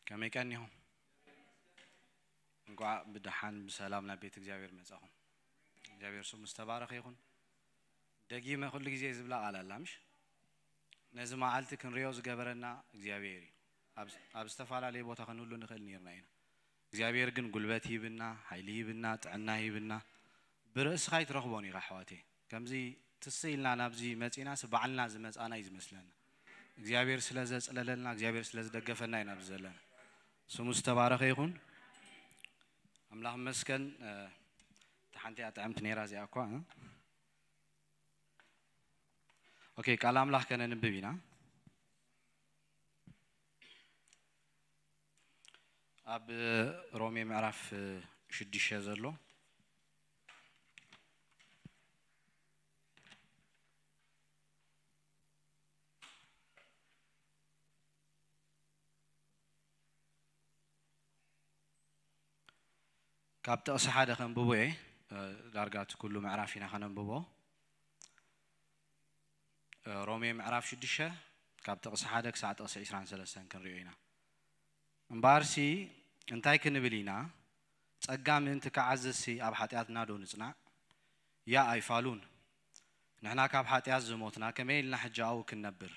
ከመይ ቀኒኹም? እንኳዕ ብደሓን ብሰላም ናብ ቤት እግዚኣብሔር መጻኹም። እግዚኣብሔር ስሙ ዝተባረኸ ይኹን። ደጊመ ኩሉ ግዜ ዝብላ ቃል ኣላ፣ ምሽ? ነዚ መዓልቲ ክንሪኦ ዝገበረና እግዚኣብሔር እዩ። ኣብ፣ ኣብ ዝተፈላለየ ቦታ ክንህሉ ንኽእል ነይርና ኢና። እግዚኣብሔር ግን ጉልበት ይህብና፣ ሓይሊ ይህብና፣ ጥዕና ይህብና። ብርእስኻ ኣይትረኽቦን ኢኻ ኣሕዋተይ። ከምዚ ትስ ኢልና ናብዚ መጺናስ ባዕልና ዝመጻና እዩ ዝመስለና። እግዚኣብሔር ስለ ዘጽለለልና፣ እግዚኣብሔር ስለ ዝደገፈና ኢና ኣብዚ ዘለና። ስሙ ዝተባረኸ ይኹን። ኣምላኽ ይመስገን። እ፣ እታ ሓንቲ እያ ጥዕምቲ ነይራ እዚኣ እኳ፣ እ። ኦኬ፣ ቃል ኣምላኽ ከነንብብ ኢና። ኣብ ሮሜ ምዕራፍ ሽዱሽተ ዘሎ ካብ ጥቕሲ ሓደ ከንብቦ እየ። እ፣ ዳርጋ እቲ ኩሉ ምዕራፍ ኢና ከነንብቦ። እ፣ ሮሜ ምዕራፍ ሽዱሽተ ካብ ጥቕሲ ሓደ ክሳዕ ጥቕሲ ዕስራን ሰለስተን ክንሪኦ ኢና። እምበኣርሲ እንታይ ክንብል ኢና? ጸጋ ምእንቲ ክዓዝዝሲ ኣብ ሓጢኣትና ዶ ንጽናዕ? ያ ኣይፋሉን። ንሕና ካብ ሓጢኣት ዝሞትና ከመይ ኢልና ሕጂ ኣብኡ ክንነብር?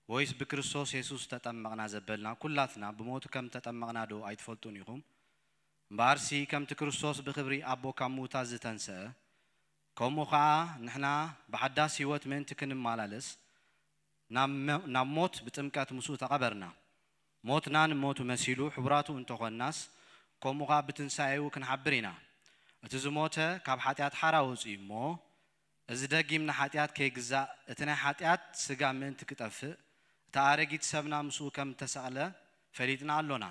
ወይስ ብክርስቶስ የሱስ ተጠመቕና ዘበልና ኩላትና ብሞቱ ከም ተጠመቕና ዶ ኣይትፈልጡን ኢኹም? እምበኣርሲ ከምቲ ክርስቶስ ብኽብሪ ኣቦ ካብ ምዉታት ዝተንስአ፣ ከምኡ ኸኣ ንሕና ብሓዳስ ህይወት ምእንቲ ክንመላለስ ናብ መ-፣ ናብ ሞት ብጥምቀት ምስኡ ተቐበርና። ሞትና ንሞቱ መሲሉ ሕቡራቱ እንተኾንናስ፣ ከምኡ ኸኣ ብትንሳኤኡ ክንሓብር ኢና። እቲ ዝሞተ ካብ ሓጢኣት ሓራ ወጺኡ እሞ፣ እዚ ደጊም ንሓጢኣት ከይግዛእ፣ እቲ ናይ ሓጢኣት ስጋ ምእንቲ ክጠፍእ፣ እቲ ኣረጊት ሰብና ምስኡ ከም እተሰቕለ ፈሊጥና ኣሎና።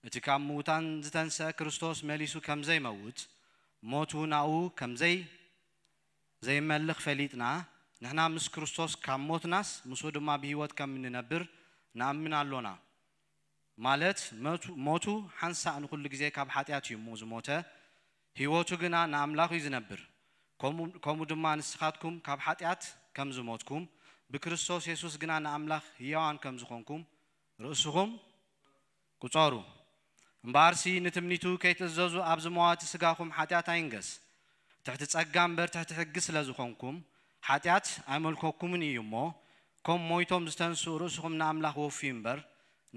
እቲ ካብ ምዉታን ዝተንስአ ክርስቶስ መሊሱ ከም ዘይመውት፣ ሞት እውን ኣብኡ ከም ዘይ-፣ ዘይመልኽ ፈሊጥና፣ ንሕና ምስ ክርስቶስ ካብ ሞትናስ፣ ምስኡ ድማ ብህይወት ከም እንነብር ንኣምን ኣሎና። ማለት፣ መቱ-፣ ሞቱ ሓንሳእ ንኹሉ ግዜ ካብ ሓጢኣት እዩ እሞ ዝሞተ፣ ህይወቱ ግና ንኣምላኽ እዩ ዝነብር። ከምኡ፣ ከምኡ ድማ ንስኻትኩም ካብ ሓጢኣት ከም ዝሞትኩም፣ ብክርስቶስ የሱስ ግና ንኣምላኽ ህያዋን ከም ዝኾንኩም ርእስኹም ቁጸሩ። እምበኣርሲ ንትምኒቱ ከይትእዘዙ ኣብ ዝመዋቲ ስጋኹም ሓጢኣት ኣይንገስ። ትሕቲ ጸጋ እምበር ትሕቲ ሕጊ ስለ ዝኾንኩም፣ ሓጢኣት ኣይመልከኩምን እዩ እሞ፣ ከም ሞይቶም ዝተንስኡ ርእስኹም ንኣምላኽ ወፍዩ እምበር፣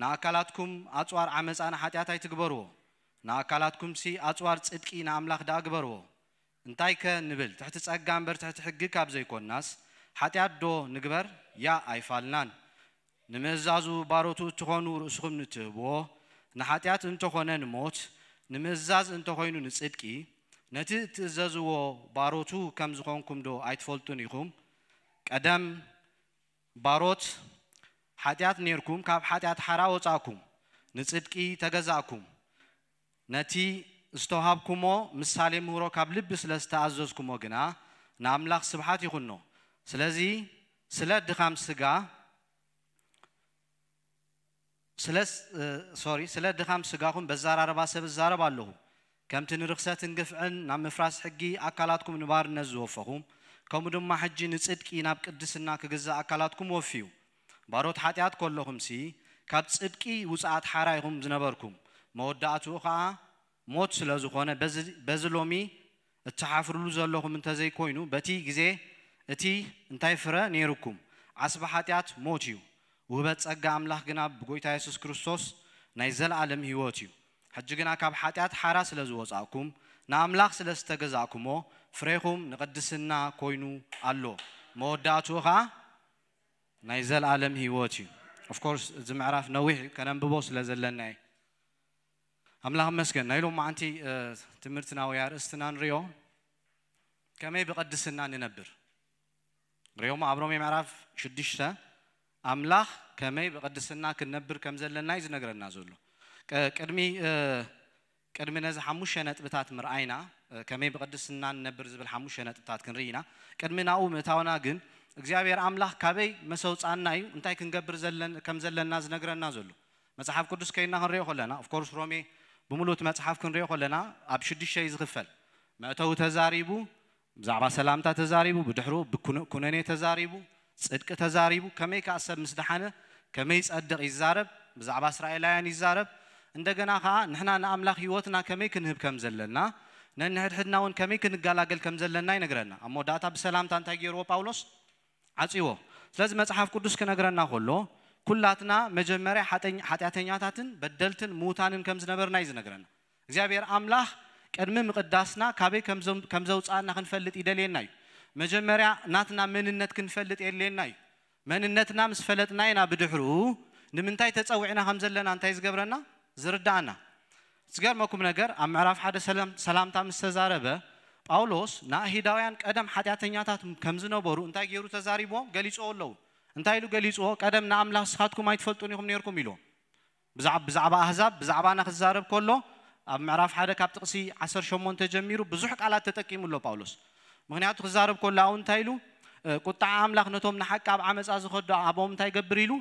ንኣካላትኩም ኣጽዋር ዓመጻ ንሓጢኣት ኣይትግበርዎ። ንኣካላትኩምሲ ኣጽዋር ጽድቂ ንኣምላኽ ደኣ ግበርዎ። እንታይከ ንብል? ትሕቲ ጸጋ እምበር ትሕቲ ሕጊ ካብ ዘይኮንናስ፣ ሓጢኣት ዶ ንግበር? ያ ኣይፋልናን። ንምእዛዙ ባሮቱ እትኾኑ ርእስኹም ንትህብዎ፣ ንሓጢኣት እንተኾነ ንሞት፣ ንምእዛዝ እንተኾይኑ ንጽድቂ፣ ነቲ እትእዘዝዎ ባሮቱ ከም ዝኾንኩም ዶ ኣይትፈልጡን ኢኹም? ቀደም ባሮት ሓጢኣት ኔርኩም፣ ካብ ሓጢኣት ሓራ ወጻእኩም፣ ንጽድቂ ተገዛእኩም። ነቲ ዝተዋሃብኩሞ ምሳሌ ምህሮ ካብ ልቢ ስለ ዝተኣዘዝኩሞ ግና፣ ንኣምላኽ ስብሓት ይኹኖ። ስለዚ ስለ ድኻም ስጋ፣ ስለ ስ-፣ እ፣ ሶሪ፣ ስለ ድኻም ስጋኹም በዛራረባ ሰብ እዛረብ ኣለኹ። ከምቲ ንርኽሰትን ግፍዕን ናብ ምፍራስ ሕጊ ኣካላትኩም ንባርነት ዝወፈኹም፣ ከምኡ ድማ ሕጂ ንጽድቂ ናብ ቅድስና ክግዛእ ኣካላትኩም ወፍዩ። ባሮት ሓጢኣት ከለኹምሲ፣ ካብ ጽድቂ ውጽኣት ሓራ ኢኹም ዝነበርኩም። መወዳእትኡ ኸኣ ሞት ስለ ዝኾነ፣ በዚ፣ በዚ ሎሚ እትሓፍርሉ ዘለኹም እንተዘይኮይኑ፣ በቲ ግዜ እቲ እንታይ ፍረ ነይሩኩም? ዓስቢ ሓጢኣት ሞት እዩ። ውህበት ጸጋ ኣምላኽ ግና ብጎይታ የሱስ ክርስቶስ ናይ ዘለኣለም ህይወት እዩ። ሕጂ ግና ካብ ሓጢኣት ሓራ ስለ ዝወጻእኩም፣ ንኣምላኽ ስለ ዝተገዛእኩሞ፣ ፍሬኹም ንቕድስና ኮይኑ ኣሎ። መወዳእትኡ ኸኣ ናይ ዘለኣለም ህይወት እዩ። Of course፣ እዚ ምዕራፍ ነዊሕ እዩ፣ ከነንብቦ ስለ ዘለና እዩ። ኣምላኽ ይመስገን። ናይ ሎማዓንቲ፣ እ፣ ትምህርትና ወይ ኣርእስትና ንሪኦ፣ ከመይ ብቕድስና ንነብር። ሪኦሞ ኣብ ሮሜ ምዕራፍ ሽዱሽተ ኣምላኽ ከመይ ብቕድስና ክንነብር ከም ዘለና እዩ ዝነግረና ዘሎ። ቅ-፣ ቅድሚ፣ እ፣ ቅድሚ ነዚ ሓሙሽተ ነጥብታት ምርኣይና፣ እ፣ ከመይ ብቕድስና ንነብር ዝብል ሓሙሽተ ነጥብታት ክንርኢ ኢና። ቅድሚ ናብኡ ምእታውና ግን እግዚኣብሔር ኣምላኽ ካበይ መሰውጻና እዩ፣ እንታይ ክንገብር ዘለን-፣ ከም ዘለና ዝነግረና ዘሎ። መጽሓፍ ቅዱስ ከይና ክንሪኦ ከለና፣ of course ሮሜ ብምሉእ እቲ መጽሓፍ ክንሪኦ ከለና ኣብ ሽዱሽተ እዩ ዝኽፈል። መእተዊ ተዛሪቡ፣ ብዛዕባ ሰላምታ ተዛሪቡ፣ ብድሕሩ ብኩነ-፣ ኩነኔ ተዛሪቡ፣ ጽድቂ ተዛሪቡ፣ ከመይ ከኣ ሰብ ምስ ደሓነ ከመይ ይጸድቕ ይዛረብ፣ ብዛዕባ እስራኤላውያን ይዛረብ። እንደገና ከዓ ንሕና ንኣምላኽ ህይወትና ከመይ ክንህብ ከም ዘለና፣ ነንሕድሕድና እውን ከመይ ክንገላገል ከም ዘለና ይነግረና። ኣብ መወዳእታ ብሰላምታ እንታይ ገይርዎ ጳውሎስ? ዓጽይዎ። ስለዚ መጽሓፍ ቅዱስ ክነግረና ከሎ፣ ኩላትና መጀመርያ ሓጠኝ-፣ ሓጢኣተኛታትን በደልትን ምዉታንን ከም ዝነበርና እዩ ዝነግረና። እግዚኣብሔር ኣምላኽ ቅድሚ ምቕዳስና ካበይ ከም ዘም-፣ ከም ዘውፅኣና ክንፈልጥ ይደልየና እዩ። መጀመርያ ናትና መንነት ክንፈልጥ የድልየና እዩ። መንነትና ምስ ፈለጥና ኢና ብድሕሩ ንምንታይ ተጸዊዕና ከም ዘለና እንታይ ዝገብረና ዝርዳኣና። ዝገርመኩም ነገር ኣብ ምዕራፍ ሓደ ሰላም-፣ ሰላምታ ምስ ተዛረበ ጳውሎስ ንኣይሁዳውያን ቀደም ሓጢኣተኛታት ከም ዝነበሩ እንታይ ገይሩ ተዛሪብዎም ገሊጽዎ ኣለዉ። እንታይ ኢሉ ገሊጽዎ? ቀደም ንኣምላኽ ንስኻትኩም ኣይትፈልጡን ኢኹም ነይርኩም ኢልዎም። ብዛዕ-፣ ብዛዕባ ኣህዛብ ብዛዕባና ክዛረብ ከሎ ኣብ ምዕራፍ ሓደ ካብ ጥቕሲ ዓሰርተ ሸሞንተ ጀሚሩ ብዙሕ ቃላት ተጠቂሙ ኣሎ ጳውሎስ። ምኽንያቱ ክዛረብ ከሎ ኣው እንታይ ኢሉ? እ፣ ቁጣዓ ኣምላኽ ነቶም ንሓቂ ኣብ ዓመፃ ዝኸዱ ኣብኦም እንታይ ይገብር ኢሉ?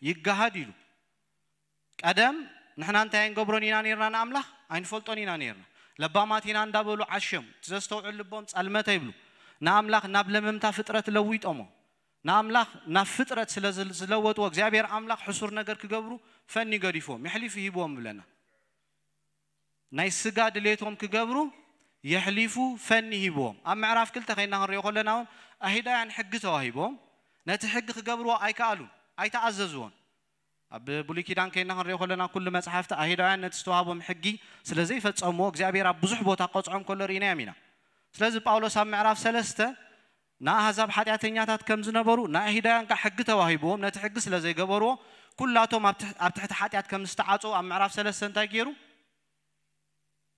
ይጋሃድ ኢሉ። ቀደም ንሕና እንታይ ኣይንገብሮን ኢና ነርና? ንኣምላኽ ኣይንፈልጦን ኢና ነርና። ለባማት ኢና እንዳበሉ ዓሽዮም፣ እቲ ዘስተውዕል ልቦም ጸልመተ ይብሉ። ንኣምላኽ ናብ ለመምታ ፍጥረት ለዊጦሞ። ንኣምላኽ ናብ ፍጥረት ስለ ዝል-፣ ዝለወጥዎ እግዚኣብሔር ኣምላኽ ሕሱር ነገር ክገብሩ ፈኒ ገዲፍዎም፣ የሕሊፉ ሂብዎም ይብለና። ናይ ስጋ ድሌቶም ክገብሩ የሕሊፉ ፈኒ ሂብዎም። ኣብ ምዕራፍ ክልተ ከይና ክንሪኦ ከለና እውን ኣይሁዳውያን ሕጊ ተዋሂቦም ነቲ ሕጊ ክገብርዎ ኣይከኣሉን፣ ኣይተኣዘዝዎን። ኣብ ብሉይ ኪዳን ከይና ክንሪኦ ከለና ኩሉ መጽሓፍቲ ኣይሁዳውያን ነቲ ዝተዋህቦም ሕጊ ስለ ዘይፈጸምዎ እግዚኣብሔር ኣብ ብዙሕ ቦታ ቆጽዖም ከሎ ርኢናዮም ኢና። ስለዚ ጳውሎስ ኣብ ምዕራፍ ሰለስተ ንኣህዛብ ሓጢኣተኛታት ከም ዝነበሩ ንኣይሁዳውያን ከዓ ሕጊ ተዋሂብዎም ነቲ ሕጊ ስለ ዘይገበርዎ ኩላቶም ኣብ ትሕ-፣ ኣብ ትሕቲ ሓጢኣት ከም ዝተዓጽዉ ኣብ ምዕራፍ ሰለስተ እንታይ ገይሩ?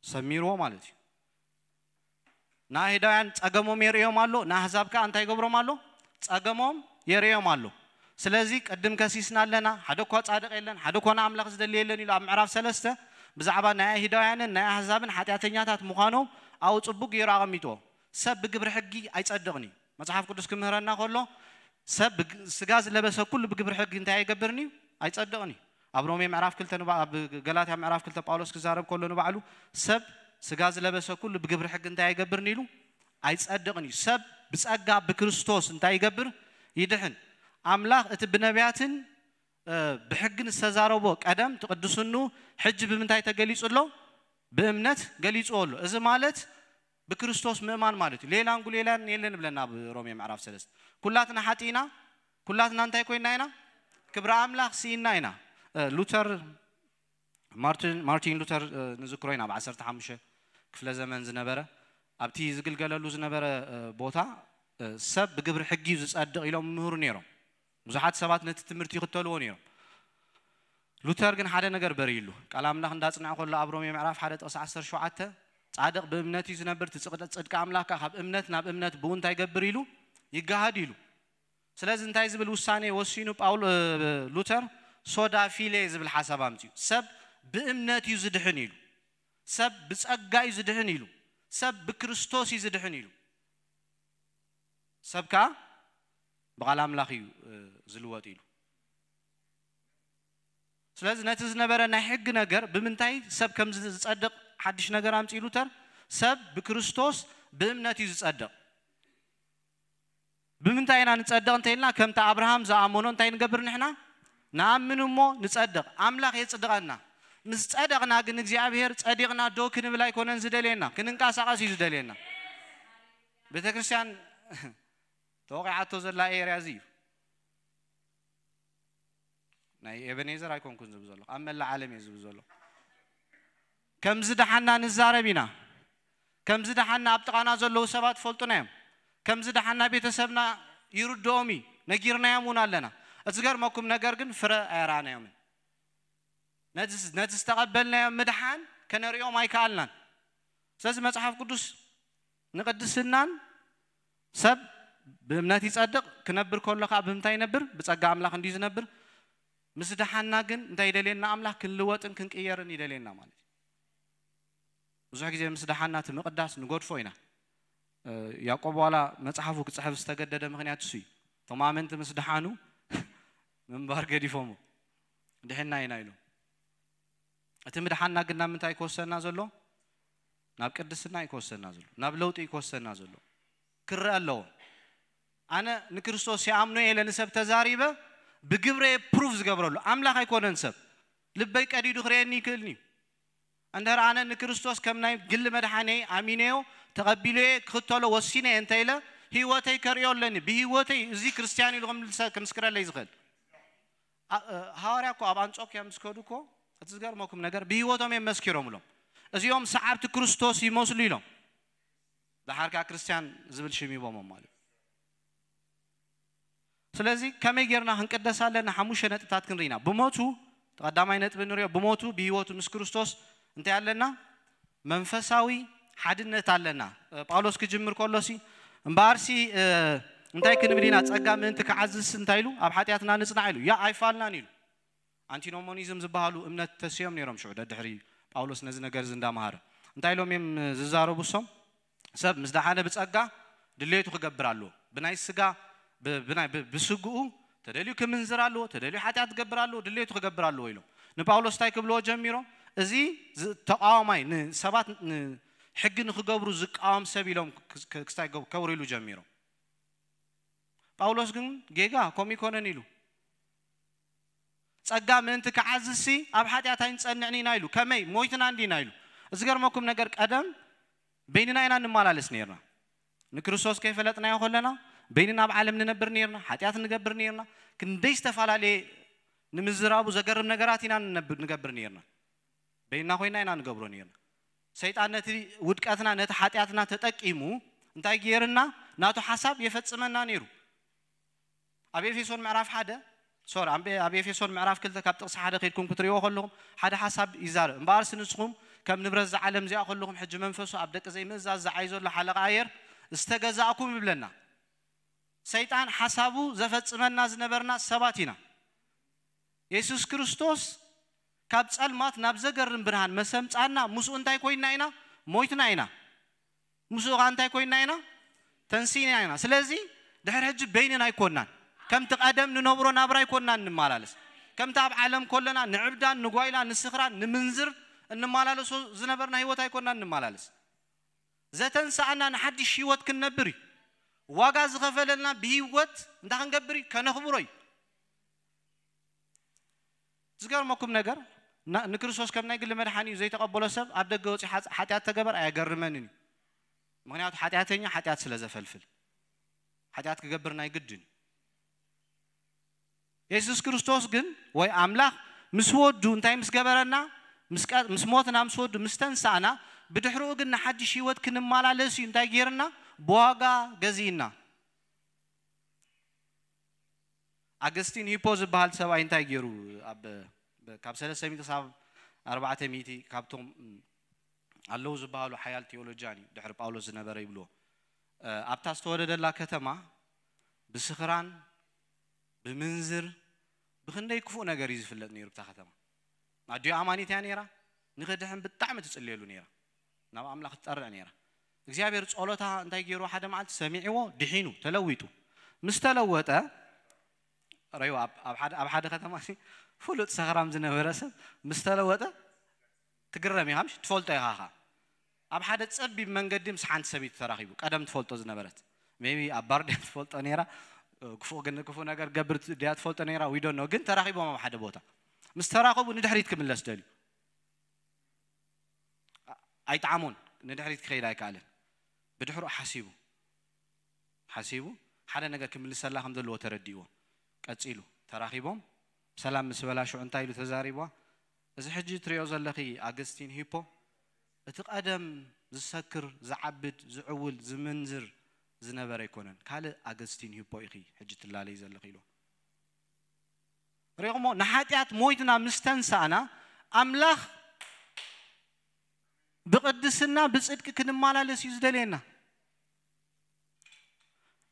ሰሚርዎ ማለት እዩ። ንኣይሁዳውያን ጸገሞም የርእዮም ኣሎ፣ ንኣህዛብ ከኣ እንታይ ይገብሮም ኣሎ? ጸገሞም የርእዮም ኣሎ። ስለዚ ቅድም ከሲስና ኣለና፣ ሓደ እኳ ጻድቕ የለን፣ ሓደ ኮነ ኣምላኽ ዝደሊ የለን ኢሉ ኣብ ምዕራፍ ሰለስተ ብዛዕባ ናይ ኣይሁዳውያንን ናይ ኣህዛብን ሓጢኣተኛታት ምዃኖም ኣብኡ ጽቡቕ ገይሩ ኣቐሚጥዎ። ሰብ ብግብሪ ሕጊ ኣይጸድቕን እዩ። መጽሓፍ ቅዱስ ክምህረና ከሎ ሰብ ብግ-፣ ስጋ ዝለበሰ ኩሉ ብግብሪ ሕጊ እንታይ ኣይገብርን እዩ? ኣይጸድቕን እዩ። ኣብ ሮሜ ምዕራፍ ክልተ ንባ-፣ ኣብ ገላትያ ምዕራፍ ክልተ ጳውሎስ ክዛረብ ከሎ ንባዕሉ ሰብ ስጋ ዝለበሰ ኩሉ ብግብሪ ሕጊ እንታይ ኣይገብርን ኢሉ? ኣይጸድቕን እዩ። ሰብ ብጸጋ ብክርስቶስ እንታይ ይገብር? ይድሕን። ኣምላኽ እቲ ብነቢያትን፣ እ፣ ብሕግን ዝተዛረቦ ቀደም ትቅድስኑ ሕጂ ብምንታይ ተገሊጹ ኣሎ? ብእምነት ገሊጹ ኣሎ። እዚ ማለት ብክርስቶስ ምእማን ማለት እዩ። ሌላን ጉሌላን የለን ይብለና ኣብ ሮሜ ምዕራፍ ሰለስተ። ኩላትና ሓጢእና፣ ኩላትና እንታይ ኮይና ኢና? ክብሪ ኣምላኽ ስኢና ኢና። እ፣ ሉተር፣ ማርቲን፣ ማርቲን ሉተር፣ እ፣ ንዝክሮ ኢና ኣብ ዓሰርተ ሓሙሽተ ክፍለ ዘመን ዝነበረ፣ ኣብቲ ዝግልገለሉ ዝነበረ፣ እ፣ ቦታ፣ እ፣ ሰብ ብግብሪ ሕጊ እዩ ዝጸድቕ ኢሎም ይምህሩ ነይሮም። ብዙሓት ሰባት ነቲ ትምህርቲ ይኽተልዎ ነይሮም። ሉተር ግን ሓደ ነገር በርይሉ። ቃል ኣምላኽ እንዳጽንዐ ከሎ ኣብ ሮሜ ምዕራፍ ሓደ ጥቕሲ ዓሰርተ ሸውዓተ፣ "ጻድቕ ብእምነት እዩ ዝነብር፣ እቲ ጽቕደ-፣ ጽድቂ ኣምላኽ ከኣ ካብ እምነት ናብ እምነት ብኡ እንታይ ይገብር?" ኢሉ፣ "ይገሃድ" ኢሉ። ስለዚ እንታይ ዝብል ውሳኔ ወሲኑ ጳውሎ-፣ እ፣ ሉተር? ሶዳ ፊሌ ዝብል ሓሳብ ኣምጺኡ። ሰብ ብእምነት እዩ ዝድሕን ኢሉ። ሰብ ብጸጋ እዩ ዝድሕን ኢሉ። ሰብ ብክርስቶስ እዩ ዝድሕን ኢሉ። ሰብ ከኣ ብቓል ኣምላኽ እዩ፣ እ፣ ዝልወጥ ኢሉ። ስለዚ ነቲ ዝነበረ ናይ ሕጊ ነገር ብምንታይ ሰብ ከም ዝ-፣ ዝጸድቕ ሓድሽ ነገር ኣምጺኡ ሉተር? ሰብ ብክርስቶስ ብእምነት እዩ ዝጸድቕ። ብምንታይ ኢና ንጸድቕ እንተ ኢልና፣ ከምቲ ኣብርሃም ዝኣመኖ እንታይ ንገብር ንሕና? ንኣምን እሞ ንጸድቕ። ኣምላኽ የጽድቐና። ምስ ጸደቕና ግን እግዚኣብሔር ጸዲቕና ዶ ክንብል ኣይኮነን ዝደልየና፣ ክንንቀሳቐስ እዩ ዝደልየና። ቤተ ክርስቲያን ተወቂዓቶ ዘላ ኤርያ እዚ እዩ። ናይ ኤበኔዘር ኣይኮንኩን ዝብል ዘለኹ፣ ኣብ መላእ ዓለም እየ ዝብል ዘለኹ። ከም ዝደሓና ንዛረብ ኢና። ከም ዝደሓና ኣብ ጥቓና ዘለዉ ሰባት ፈልጡና እዮም። ከም ዝደሓና ቤተሰብና ይርድኦም እዩ፣ ነጊርናዮም እውን ኣለና። እቲ ዝገርመኩም ነገር ግን ፍረ ኣየረኣናዮምን። ነዚ፣ ነዚ ዝተቐበልናዮ ምድሓን ከነርእዮም ኣይከኣልናን። ስለዚ መጽሓፍ ቅዱስ ንቅድስናን ሰብ ብእምነት ይጸድቕ፣ ክነብር ከሎ ከኣ ብምንታይ ይነብር? ብጸጋ ኣምላኽ እንድዩ ዝነብር። ምስ ደሓና ግን እንታይ ይደልየና? ኣምላኽ ክንልወጥን ክንቅየርን ይደልየና ማለት እዩ። ብዙሕ ግዜ ምስ ደሓና እቲ ምቕዳስ ንገድፎ ኢና። እ፣ ያዕቆብ ዋላ መጽሓፉ ክጽሕፍ ዝተገደደ ምኽንያት እሱ እዩ። እቶም ኣመንቲ ምስ ደሓኑ ምንባር ገዲፎሞ ድሒና ኢና ኢሎም። እቲ ምድሓና ግን ናብ ምንታይ ክወስደና ዘሎ? ናብ ቅድስና እዩ ክወስደና ዘሎ፣ ናብ ለውጢ እዩ ክወስደና ዘሎ። ክረአ ኣለዎ። ኣነ ንክርስቶስ ይኣምኖ እየ ኢለ ንሰብ ተዛሪበ፣ ብግብረ እየ ፕሩፍ ዝገብረሉ። ኣምላኽ ኣይኮነን ሰብ። ልበይ ቀዲዱ ክርእየኒ ይክእልኒ እዩ። እንድሕር ኣነ ንክርስቶስ ከም ናይ ግሊ መድሓነይ ኣሚነዮ፣ ተቐቢለዮ፣ ክኽተሎ ወሲነ እየ እንተ ኢለ፣ ህይወተይ ከርእዮ ኣለኒ። ብህይወተይ እዚ ክርስትያን ኢሉ ክምልሰ-፣ ክምስክረለይ ዝኽእል። ኣ-፣ እ፣ ሃዋርያ እኮ ኣብ ኣንጾክያ ምስ ከዱ እኮ፣ እቲ ዝገርመኩም ነገር፣ ብህይወቶም እዮም መስኪሮምሎም። እዚኦም ሰዓብቲ ክርስቶስ ይመስሉ ኢሎም። ደሓር ከኣ ክርስትያን ዝብል ሽም ሂቦሞም ማለት እዩ። ስለዚ ከመይ ጌርና ክንቅደስ ኣለና? ሓሙሽተ ነጥብታት ክንርኢና። ብሞቱ፣ ቀዳማይ ነጥቢ ንሪኦ፣ ብሞቱ፣ ብህይወቱ ምስ ክርስቶስ እንታይ ኣለና? መንፈሳዊ ሓድነት ኣለና። እ፣ ጳውሎስ ክጅምር ከሎሲ፣ እምበኣርሲ፣ እ፣ እንታይ ክንብል ኢና? ጸጋ ምእንቲ ክዓዝስ እንታይ ኢሉ? ኣብ ሓጢኣትና ንጽናዕ ኢሉ። ያ ኣይፋልናን ኢሉ። ኣንቲኖሞኒዝም ዝበሃሉ እምነት ተስዮም ነይሮም ሽዑ ደድሕሪ ጳውሎስ ነዚ ነገር እዚ እንዳመሃረ። እንታይ ኢሎም እዮም ዝዛረቡ እሶም? ሰብ ምስ ደሓነ ብጸጋ ድሌቱ ክገብር ኣለዎ። ብናይ ስጋ፣ ብ-፣ ብናይ፣ ብ-፣ ብስግኡ ተደልዩ ክምንዝር ኣለዎ፣ ተደልዩ ሓጢኣት ክገብር ኣለዎ፣ ድሌቱ ክገብር ኣለዎ ኢሎም። ንጳውሎስ እንታይ ክብልዎ ጀሚሮም? እዚ ዝ-፣ ተቃዋማይ፣ ንሰባት ን-፣ ሕጊ ንክገብሩ ዝቃወም ሰብ ኢሎም ክ-፣ ክ-፣ ክስታይ ገብ-፣ ከውርሉ ጀሚሮም። ጳውሎስ ግን ጌጋ ከምኡ ይኮነን ኢሉ። ጸጋ ምእንቲ ክዓዝሲ ኣብ ሓጢኣት ኣይንጸንዕን ኢና ኢሉ። ከመይ? ሞይትና እንዲና ኢሉ። እዚ ገርመኩም ነገር ቀደም በይንና ኢና እንመላለስ ነይርና። ንክርስቶስ ከይፈለጥናዮ ከለና በይንና ኣብ ዓለም ንነብር ነይርና፣ ሓጢኣት ንገብር ነይርና። ክንደይ ዝተፈላለየ ንምዝራቡ ዘገርም ነገራት ኢና ንነብ-፣ ንገብር ነይርና። በይንና ኮይና ኢና ንገብሮ ነይርና። ሰይጣን ነቲ ውድቀትና፣ ነቲ ሓጢኣትና ተጠቂሙ እንታይ ገይርና? ናቱ ሓሳብ የፈጽመና ነይሩ። ኣብ ኤፌሶን ምዕራፍ ሓደ፣ ሶሪ፣ ኣብ፣ ኣብ ኤፌሶን ምዕራፍ ክልተ ካብ ጥቕሲ ሓደ ከይድኩም ክትርእይዎ ከለኹም ሓደ ሓሳብ ይዛረብ። እምበኣርሲ ንስኹም ከም ንብረት እዛ ዓለም እዚኣ ከለኹም፣ ሕጂ መንፈሱ ኣብ ደቂ ዘይምእዛዝ ዝዓይ ዘሎ ሓለቓ ኣየር ዝተገዛእኩም ይብለና። ሰይጣን ሓሳቡ ዘፈጽመና ዝነበርና ሰባት ኢና። የሱስ ክርስቶስ ካብ ጸልማት ናብ ዘገርም ብርሃን መሰምጻና ምስኡ እንታይ ኮይንና ኢና? ሞይትና ኢና። ምስኡ ኸኣ እንታይ ኮይንና ኢና? ተንሲእና ኢና። ስለዚ ድሕሪ ሕጂ በይንና ኣይኮንናን። ከምቲ ቀደም ንነብሮ ናብራ ኣይኮንናን እንመላለስ። ከምቲ ኣብ ዓለም ከለና ንዕብዳን፣ ንጓይላ፣ ንስኽራን፣ ንምንዝር እንመላለሶ ዝነበርና ህይወት ኣይኮንናን እንመላለስ። ዘተንስኣና ንሓድሽ ህይወት ክንነብር እዩ። ዋጋ ዝኸፈለልና ብህይወት እንታይ ክንገብር እዩ? ከነኽብሮ እዩ። ዝገርመኩም ነገር፣ ና-፣ ንክርስቶስ ከም ናይ ግሊ መድሓኒ እዩ ዘይተቐበሎ ሰብ ኣብ ደገ ወፂኡ ሓጢ-፣ ሓጢኣት ተገበር ኣየገርመንን እዩ። ምኽንያቱ ሓጢኣተኛ ሓጢኣት ስለ ዘፈልፍል፣ ሓጢኣት ክገብር ናይ ግድን እዩ። የሱስ ክርስቶስ ግን፣ ወይ ኣምላኽ፣ ምስ ወዱ እንታይ ምስ ገበረና? ምስ ቀ-፣ ምስ ሞትና ምስ ወዱ ምስ ተንሳእና፣ ብድሕሪኡ ግን ንሓድሽ ህይወት ክንመላለስ እዩ እንታይ ገይርና? ብዋጋ ገዚእና። ኣገስቲን ሂፖ ዝበሃል ሰብኣይ እንታይ ገይሩ? ኣብ፣ ብ-፣ ካብ ሰለስተ ሚእቲ ክሳብ ኣርባዕተ ሚእቲ ካብቶም ኣለዉ ዝበሃሉ ሓያል ቴዎሎጂያን እዩ ድሕሪ ጳውሎስ ዝነበረ ይብልዎ። እ፣ ኣብታ ዝተወለደላ ከተማ ብስኽራን፣ ብምንዝር፣ ብኽንደይ ክፉእ ነገር እዩ ዝፍለጥ ነይሩ ብታ ከተማ። ኣዲኡ ኣማኒት እያ ነይራ፣ ንኽድሕን ብጣዕሚ ትጽልየሉ ነይራ፣ ናብ ኣምላኽ ትጠርዕ ነይራ። እግዚኣብሔር ጸሎታ እንታይ ገይሩ? ሓደ መዓልቲ ሰሚዕዎ፣ ድሒኑ፣ ተለዊጡ። ምስ ተለወጠ፣ ረዩ ኣብ፣ ኣብ ሓደ፣ ኣብ ሓደ ከተማ ሲ ፍሉጥ ሰኽራም ዝነበረ ሰብ ምስ ተለወጠ ትግረም ኢኻ፣ ምሽ ትፈልጦ ኢኻ ኸኣ። ኣብ ሓደ ጸቢብ መንገዲ ምስ ሓንቲ ሰበይቲ ተራኺቡ፣ ቀደም ትፈልጦ ዝነበረት። ሜቢ ኣብ ባር ድያ ትፈልጦ ነይራ፣ ክፉእ ግን፣ ክፉእ ነገር ገብር ት-፣ ድያ ትፈልጦ ነይራ፣ we don't know። ግን ተራኺቦም ኣብ ሓደ ቦታ። ምስ ተራኸቡ ንድሕሪት ክምለስ ደልዩ። ኣ-፣ ኣይጠዓሞን፣ ንድሕሪት ክኸይድ ኣይከኣለን። ብድሕሩ ሓሲቡ፣ ሓሲቡ ሓደ ነገር ክምልሰላ ከም ዘለዎ ተረዲእዎ። ቀጺሉ ተራኺቦም ሰላም ምስ በላ ሽዑ እንታይ ኢሉ ተዛሪብዋ? "እዚ ሕጂ ትሪኦ ዘለኺ ኣገስቲን ሂፖ፣ እቲ ቀደም ዝሰክር፣ ዝዓብድ፣ ዝዕውል፣ ዝምንዝር ዝነበረ ኣይኮነን። ካልእ ኣገስቲን ሂፖ ኢኺ ሕጂ ትላለይ ዘለኺ" ኢልዎ። ሪኢኹሞ? ንሓጢኣት ሞይትና ምስ ተንሳእና፣ ኣምላኽ ብቕድስና ብጽድቂ ክንመላለስ እዩ ዝደልየና።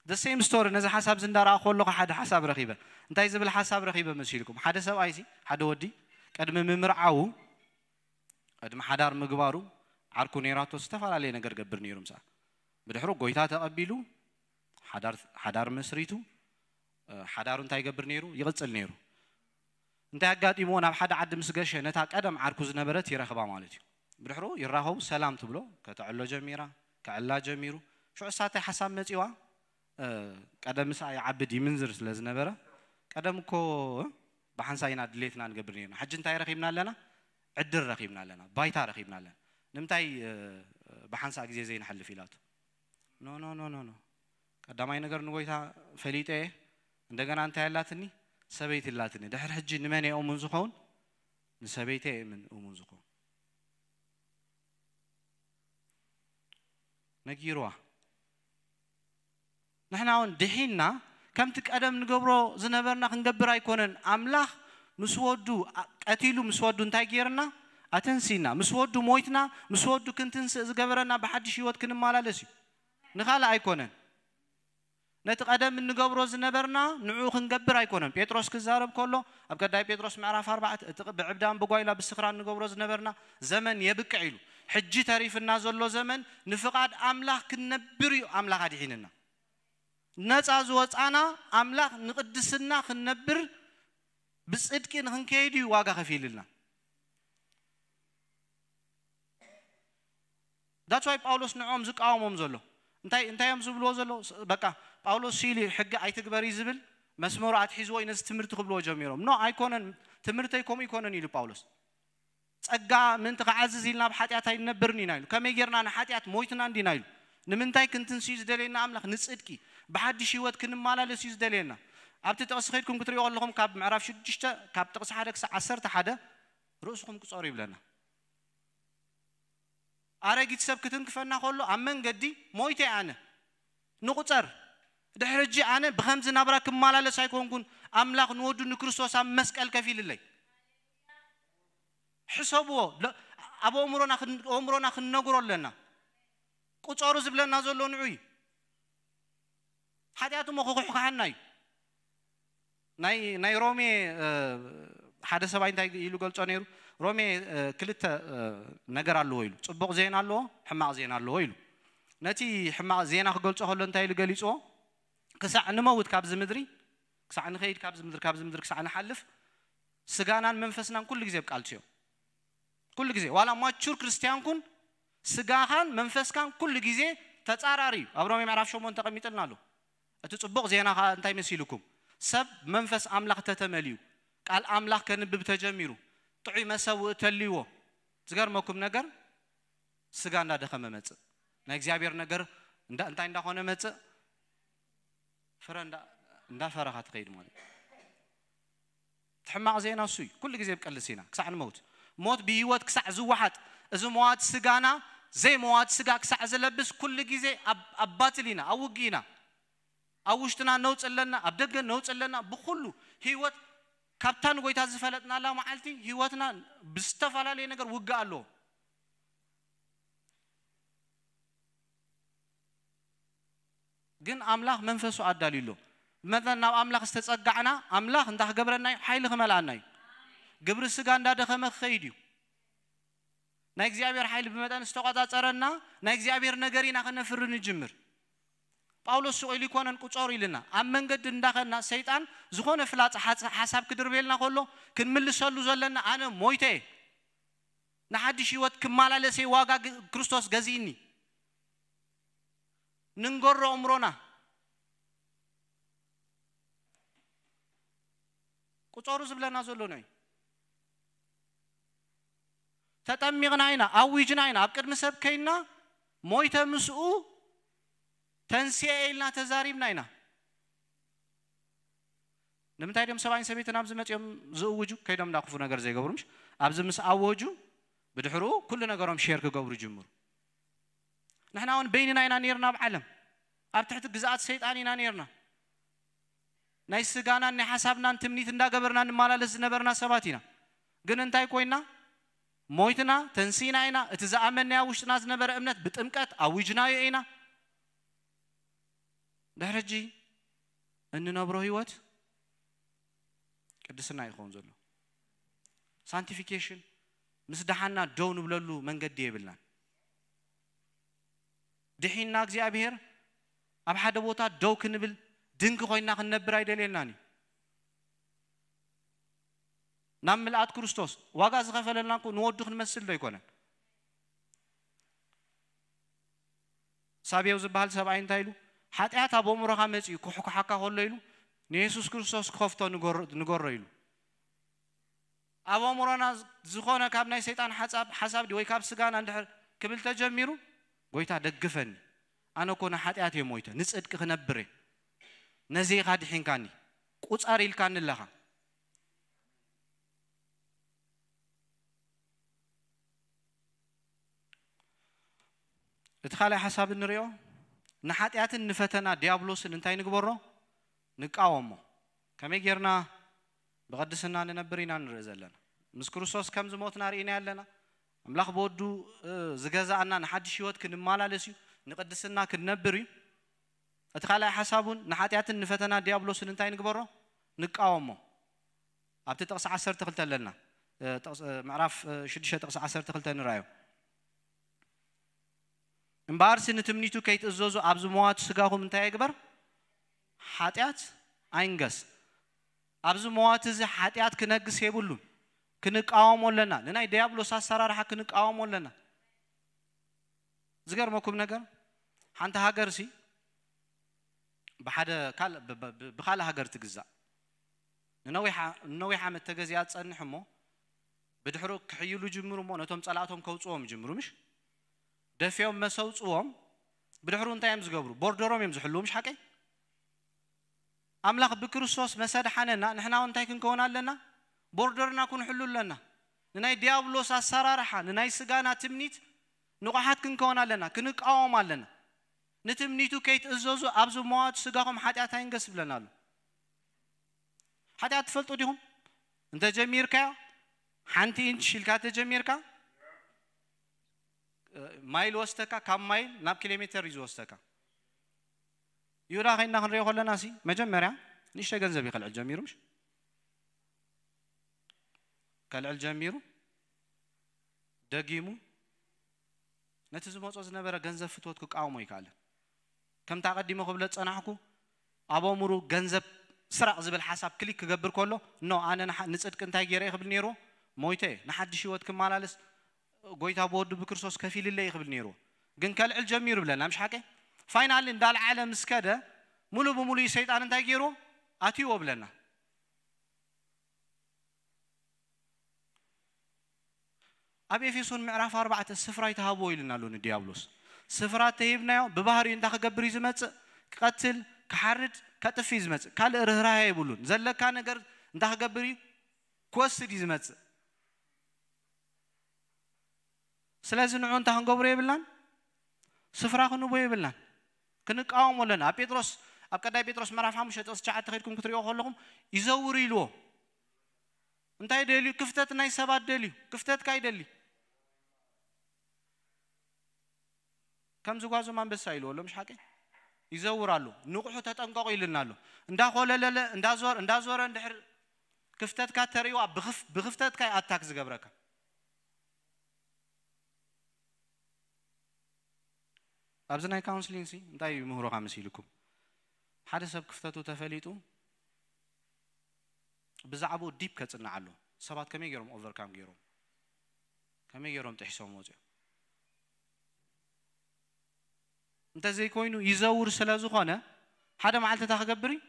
The same story፣ ነዚ ሓሳብ እዚ እንዳረኣኹ ከለኹ ሓደ ሓሳብ ረኺበ። እንታይ ዝብል ሓሳብ ረኺበ መሲልኩም? ሓደ ሰብኣይ ሲ፣ ሓደ ወዲ ቅድሚ ምምርዓዉ፣ ቅድሚ ሓዳር ምግባሩ፣ ዓርኩ ነይራቶ ዝተፈላለየ ነገር ገብር ነይሩ ምስኣ። ብድሕሩ ጎይታ ተቐቢሉ፣ ሓዳር፣ ሓዳር መስሪቱ፣ እ፣ ሓዳሩ እንታይ ይገብር ነይሩ? ይቕጽል ነይሩ። እንታይ ኣጋጢምዎ? ናብ ሓደ ዓዲ ምስ ገሸ፣ ነታ ቀደም ዓርኩ ዝነበረት ይረኽባ ማለት እዩ። ብድሕሩ ይራኸቡ፣ ሰላም ትብሎ፣ ከተዕሎ ጀሚራ፣ ከዕላ ጀሚሩ። ሽዑ እሳ እንታይ ሓሳብ መጺዋ? እ፣ ቀደም ምስኣ ይዓብድ ይምንዝር ስለ ዝነበረ፣ ቀደም እኮ፣ እ፣ ብሓንሳ ኢና ድሌትና ንገብር ነርና። ሕጂ እንታይ ረኺብና ኣለና? ዕድል ረኺብና ኣለና፣ ባይታ ረኺብና ኣለና። ንምንታይ ብሓንሳ ግዜ ዘይንሓልፍ ኢላቶ። ኖ ኖ ኖ ኖ ኖ። ቀዳማይ ነገር ንጎይታ ፈሊጠ እየ። እንደገና እንታይ ኣላትኒ? ሰበይቲ ኣላትኒ። ድሕሪ ሕጂ ንመን እየ እሙን ዝኸውን? ንሰበይቲ እየ እሙን ዝኸውን። ነጊርዋ። ንሕና እውን ድሒንና ከምቲ ቀደም ንገብሮ ዝነበርና ክንገብር ኣይኮነን። ኣምላኽ ምስ ወዱ ቀቲሉ፣ ምስ ወዱ እንታይ ገይርና? ኣተንሲና። ምስ ወዱ ሞይትና፣ ምስ ወዱ ክንትንስእ ዝገበረና ብሓድሽ ህይወት ክንመላለስ እዩ። ንኻልእ ኣይኮነን። ነቲ ቀደም እንገብሮ ዝነበርና ንዕኡ ክንገብር ኣይኮነን። ጴጥሮስ ክዛረብ ከሎ ኣብ ቀዳይ ጴጥሮስ ምዕራፍ ኣርባዕተ፣ እቲ ብዕብዳን ብጓይላ ብስኽራን ንገብሮ ዝነበርና ዘመን የብቅዕ ኢሉ። ሕጂ ተሪፍና ዘሎ ዘመን ንፍቓድ ኣምላኽ ክንነብር እዩ ኣምላኽ ኣድሒንና። ነፃ ዝወፃና ኣምላኽ ንቕድስና ክንነብር ብፅድቂ ንክንከይድ እዩ ዋጋ ከፊልልና። That's why ጳውሎስ ንዕኦም ዝቃወሞም ዘሎ እንታይ እንታይ እዮም ዝብልዎ ዘሎ? በቃ ጳውሎስ ሲሉ ሕጊ ኣይትግበር እዩ ዝብል መስመሩ ኣትሒዝዎ እዩ ነዚ ትምህርቲ ክብልዎ ጀሚሮም። ኖ ኣይኮነን፣ ትምህርተይ ከምኡ ይኮነን ኢሉ ጳውሎስ። ጸጋ ምእንቲ ክዓዝዝ ኢልና ብሓጢኣት ኣይንነብርን ኢና ኢሉ። ከመይ ጌርና ንሓጢኣት ሞይትና እንዲና ኢሉ። ንምንታይ ክንትንስዩ ዝደልየና ኣምላኽ ንጽድቂ ብሓድሽ ህይወት ክንመላለስ እዩ ዝደልየና። ኣብቲ ጥቕሲ ከድኩም ክትሪኦ ከለኹም ካብ ምዕራፍ ሽዱሽተ ካብ ጥቕሲ ሓደ ክሳብ ዓሰርተ ሓደ ርእስኹም ቅጸሩ ይብለና። ኣረጊት ሰብ ክትንክፈና ከሎ ኣብ መንገዲ ሞይተ ኣነ ንቑጸር። ድሕሪ ሕጂ ኣነ ብኸምዚ ናብራ ክመላለስ ኣይኮንኩን፣ ኣምላኽ ንወዱ ንክርስቶስ ኣብ መስቀል ከፊልለይ። ሕሰብዎ። ኣብ ኣእምሮና ኣእምሮና ክንነግሮ ኣለና። ቁጸሩ ዝብለና ዘሎ ንዑ እዩ። ሓጢኣት እሞ ክኩሕኩሓና እዩ። ናይ ናይ ሮሜ ሓደ ሰብኣይ እንታይ ኢሉ ገልጾ ነይሩ? ሮሜ ክልተ ነገር ኣለዎ ኢሉ፣ ጽቡቕ ዜና ኣለዎ፣ ሕማቕ ዜና ኣለዎ ኢሉ። ነቲ ሕማቕ ዜና ክገልጾ ከሎ እንታይ ኢሉ ገሊጽዎ? ክሳዕ ንመውት ካብዚ ምድሪ፣ ክሳዕ ንኸይድ ካብዚ ምድሪ፣ ካብዚ ምድሪ ክሳዕ ንሓልፍ፣ ስጋናን መንፈስናን ኩሉ ግዜ ኣብ ቃልሲ እዮም። ኩሉ ግዜ ዋላ ማቹር ክርስትያን ኩን፣ ስጋኻን መንፈስካን ኩሉ ግዜ ተጻራሪ እዩ። ኣብ ሮሜ ምዕራፍ ሸሞንተ ተቐሚጥልና ኣሎ። እቲ ጽቡቕ ዜና ኸኣ እንታይ መሲልኩም? ሰብ መንፈስ ኣምላኽ ተተመልዩ፣ ቃል ኣምላኽ ከንብብ ተጀሚሩ፣ ጥዑይ መሰውእ ተልይዎ። ዝገርመኩም ነገር ስጋ እንዳደኸመ መጽእ። ናይ እግዚኣብሔር ነገር እንታይ እንዳኾነ መጽእ? ፍረ እንዳፈረኻ ትኸይድ ማለት እዩ። ሕማቕ ዜና እሱ እዩ። ኩሉ ግዜ ብቀልስ ኢና ክሳዕ ንመውት። ሞት ብህይወት ክሳዕ ዝወሓጥ፣ እዚ መዋቲ ስጋና ዘይመዋቲ ስጋ ክሳዕ ዝለብስ ኩሉ ግዜ ኣብ ባትል ኢና፣ ኣብ ውግእ ኢና። ኣብ ውሽጥና ነውፅ ኣለና፣ ኣብ ደገ ነውፅ ኣለና። ብኩሉ ህይወት ካብታ ንጎይታ ዝፈለጥናላ መዓልቲ ህይወትና ብዝተፈላለየ ነገር ውግእ ኣለዎ። ግን ኣምላኽ መንፈሱ ኣዳልዩ ኣሎ። ብመጠን ናብ ኣምላኽ ዝተጸጋዕና ኣምላኽ እንታይ ክገብረና እዩ? ሓይሊ ክመልኣና እዩ። ግብሪ ስጋ እንዳደኸመ ክኸይድ እዩ። ናይ እግዚኣብሔር ሓይሊ ብመጠን ዝተቆጻጸረና ናይ እግዚኣብሔር ነገር ኢና ከነፍሪ ንጅምር። ጳውሎስ ስቕ ኢሉ ይኮነን ቁጸሩ ኢልና ኣብ መንገዲ እንዳኸና ሰይጣን ዝኾነ ፍላጻ ሓሳብ ክድርቤልና ከሎ ክንምልሰሉ ዘለና ኣነ ሞይተ እየ። ንሓድሽ ህይወት ክመላለሰ ዋጋ ክርስቶስ ገዚእኒ። ንንገሮ እምሮና ቁጸሩ ዝብለና ዘሎ ንዑ እዩ። ተጠሚቕና ኢና፣ ኣዊጅና ኢና፣ ኣብ ቅድሚ ሰብ ከይና ሞይተ ምስኡ ተንስኤ ኢልና ተዛሪብና ኢና። ንምንታይ ድዮም ሰብኣይን ሰበይትን ኣብዚ መጺኦም ዝእውጁ? ከይዶም እንዳ ክፉ ነገር ዘይገብሩ ምሽ? ኣብዚ ምስ ኣወጁ ብድሕርኡ ኩሉ ነገሮም ሼር ክገብሩ ይጅምሩ። ንሕና እውን በይንና ኢና ነይርና ኣብ ዓለም፣ ኣብ ትሕቲ ግዝኣት ሰይጣን ኢና ነይርና። ናይ ስጋናን ናይ ሓሳብናን ትምኒት እንዳገበርና ንመላለስ ዝነበርና ሰባት ኢና። ግን እንታይ ኮይና? ሞይትና ተንሲእና ኢና። እቲ ዝኣመንናዮ ውሽጥና ዝነበረ እምነት ብጥምቀት ኣዊጅናዮ ኢና። ድሕሪ ሕጂ እንነብሮ ህይወት ቅድስና ይኸውን ዘሎ። ሳንቲፊኬሽን ምስ ደሓና ደው ንብለሉ መንገዲ የብልናን። ድሒና እግዚኣብሔር ኣብ ሓደ ቦታ ደው ክንብል ድንኪ ኮይና ክንነብር ኣይደልየናን እዩ። ናብ ምልኣት ክርስቶስ ዋጋ ዝኸፈለልና እኮ ንወዱ ክንመስል ዶ ኣይኮነን? ሳቤው ዝበሃል ሰብኣይ እንታይ ኢሉ? ሓጢኣት ኣብ ኣእምሮኻ መጺኡ ክሕኩሓካ ከሎ ኢሉ ንየሱስ ክርስቶስ ክኸፍቶ ንገሮ ኢሉ። ኣብ ኣእምሮና ዝኾነ ካብ ናይ ሰይጣን ሓሳብ ሓሳብ ድዩ ወይ ካብ ስጋና እንድሕር ክብል ተጀሚሩ፣ ጎይታ ደግፈኒ፣ ኣነ እኮ ንሓጢኣት እየ ሞይተ፣ ንጽድቂ ክነብር እየ፣ ነዚ ኢኻ ድሒንካኒ፣ ቁጸር ኢልካኒ ኣለኻ። እቲ ካልኣይ ሓሳብ እንሪኦ፣ ንሓጢኣትን ንፈተና ዲያብሎስን እንታይ ንግበሮ? ንቃወሞ። ከመይ ጌርና ብቐድስና ንነብር ኢና ንርኢ ዘለና። ምስ ክርስቶስ ከም ዝሞትና ርኢና ኣለና። ኣምላኽ ብወዱ ዝገዛኣና ንሓድሽ ህይወት ክንመላለስ እዩ፣ ንቕድስና ክንነብር እዩ። እቲ ካልኣይ ሓሳብ እውን ንሓጢኣትን ንፈተና ዲያብሎስን እንታይ ንግበሮ? ንቃወሞ። ኣብቲ ጥቕሲ ዓሰርተ ክልተ ኣለና። ምዕራፍ ሽዱሽተ ጥቕሲ ዓሰርተ ክልተ ንርኣዮ። እምበኣርሲ ንትምኒቱ ከይትእዘዙ ኣብዚ መዋቲ ስጋኹም እንታይ ይግበር? ሓጢኣት ኣይንገስ። ኣብዚ መዋቲ እዚ ሓጢኣት ክነግስ የብሉን። ክንቃወሞ ኣለና። ንናይ ዲያብሎስ ኣሰራርሓ ክንቃወሞ ኣለና። ዝገርመኩም ነገር፣ ሓንቲ ሃገር ሲ ብሓደ ካል ብ- ብ- ብ- ብኻልእ ሃገር ትግዛእ። ንነዊሕ ዓ- ንነዊሕ ዓመት ተገዚኣ ትጸንሕ እሞ፣ ብድሕሩ ክሕይሉ ጅምሩ እሞ ነቶም ጸላእቶም ከውጽዎም ጅምሩ። ምሽ ደፊኦም መሰውጽዎም። ብድሕሩ እንታይ እዮም ዝገብሩ? ቦርደሮም እዮም ዝሕልዉ። ምሽ ሓቀይ? ኣምላኽ ብክርስቶስ መሰድሓነና፣ ንሕና እውን እንታይ ክንከውን ኣለና? ቦርደርና ክንሕሉ ኣለና። ንናይ ዲያብሎስ ኣሰራርሓ፣ ንናይ ስጋና ትምኒት ንቑሓት ክንከውን ኣለና፣ ክንቃወም ኣለና። ንትምኒቱ ከይትእዘዙ ኣብዚ መዋቲ ስጋኹም ሓጢኣት ኣይንገስ ይብለና ኣሎ። ሓጢኣት ትፈልጡ ዲኹም? እንተጀሚርካዮ ሓንቲ ኢንች ኢልካ ተጀሚርካ፣ ማይል ወስደካ፣ ካብ ማይል ናብ ኪሎ ሜተር እዩ ዝወስደካ። ይሁዳ ከይና ክንሪኦ ከለና ሲ መጀመርያ ንእሽተይ ገንዘብ እዩ ከልዕል ጀሚሩ። ምሽ ከልዕል ጀሚሩ፣ ደጊሙ ነቲ ዝመጾ ዝነበረ ገንዘብ ፍትወት ክቃወሞ ይከኣልን። ከምታ ቀዲሞ ክብለ ዝጸናሕኩ፣ ኣብ ኣእምሩ ገንዘብ ስራቕ ዝብል ሓሳብ ክሊክ ክገብር ከሎ፣ ኖ፣ ኣነ ንሓ- ንጽድቂ እንታይ ገይረ እየ ክብል ነይሩ? ሞይተ እየ። ንሓድሽ ህይወት ክመላለስ ጎይታ ብወዱ ብክርስቶስ ከፊልለይ ክብል ነይሩ። ግን ከልዕል ጀሚሩ ብለና፣ ምሽ ሓቀ? ፋይናሊ እንዳልዓለ ምስ ከደ፣ ሙሉ ብሙሉ ሰይጣን እንታይ ገይሩ? ኣትይዎ ብለና። ኣብ ኤፌሶን ምዕራፍ ኣርባዕተ ስፍራ ይተሃብዎ ኢልና ኣሎ ንዲያብሎስ። ስፍራ ተሂብናዮ፣ ብባህሪኡ እንታይ ክገብር እዩ ዝመጽእ? ክቐትል፣ ክሓርድ፣ ከጥፍ እዩ ዝመጽእ። ካልእ ርህራሄ የብሉን። ዘለካ ነገር እንታይ ክገብር እዩ? ክወስድ እዩ ዝመጽእ። ስለዚ ንዑ እንታይ ክንገብሮ የብልናን? ስፍራ ክንቦ የብልናን። ክንቃወሞ ኣለና። ኣብ ጴጥሮስ፣ ኣብ ቀዳይ ጴጥሮስ ምዕራፍ ሓሙሽተ ጥቕሲ ትሽዓተ ከይድኩም ክትሪኦ ከለኹም፣ ይዘውር ኢልዎ። እንታይ ደልዩ? ክፍተት ናይ ሰባት ደልዩ። ክፍተትካ ይደሊ። ከም ዝጓዞም ኣንበሳ ኢልዎ ኣሎ፣ ምሽ ሓቂ? ይዘውር ኣሎ። ንቑሑ፣ ተጠንቀቑ ኢልና ኣሎ። እንዳኾለለለ፣ እንዳዞር-፣ እንዳዞረ እንድሕር ክፍተትካ ተርእይዋ፣ ብኽፍ-፣ ብክፍተትካ እዩ ኣታክ ዝገብረካ። ኣብዚ ናይ ካውንስሊንግ ሲ እንታይ ይምህሩኻ መሲልኩም? ሓደ ሰብ ክፍተቱ ተፈሊጡ ብዛዕባኡ ዲፕ ከጽንዕ ኣሎ። ሰባት ከመይ ገይሮም ኦቨርካም ገይሮም? ከመይ ገይሮም ጥሒሶም ወጺኦም? እንተዘይኮይኑ ይዘውር ስለ ዝኾነ ሓደ መዓልቲ እንታይ ክገብር እዩ?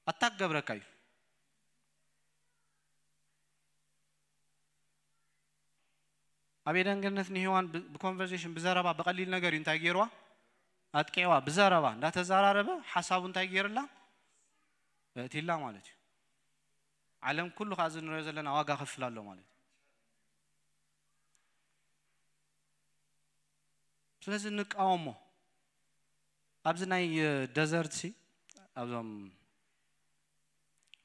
ኣታክ ክገብረካ እዩ። ኣብ ኤደን ገነት ንሄዋን ብ- ብኮንቨርሴሽን ብዘረባ ብቐሊል ነገር እዩ እንታይ ገይርዋ? ኣጥቂዕዋ። ብዘረባ እንዳተዘራረበ ሓሳቡ እንታይ ገይርላ? እእቲላ ማለት እዩ። ዓለም ኩሉ ከዓ እዚ ንሪኦ ዘለና ዋጋ ከፍል ኣሎ ማለት እዩ። ስለዚ ንቃወሞ። ኣብዚ ናይ ደዘርት ሲ ኣብዞም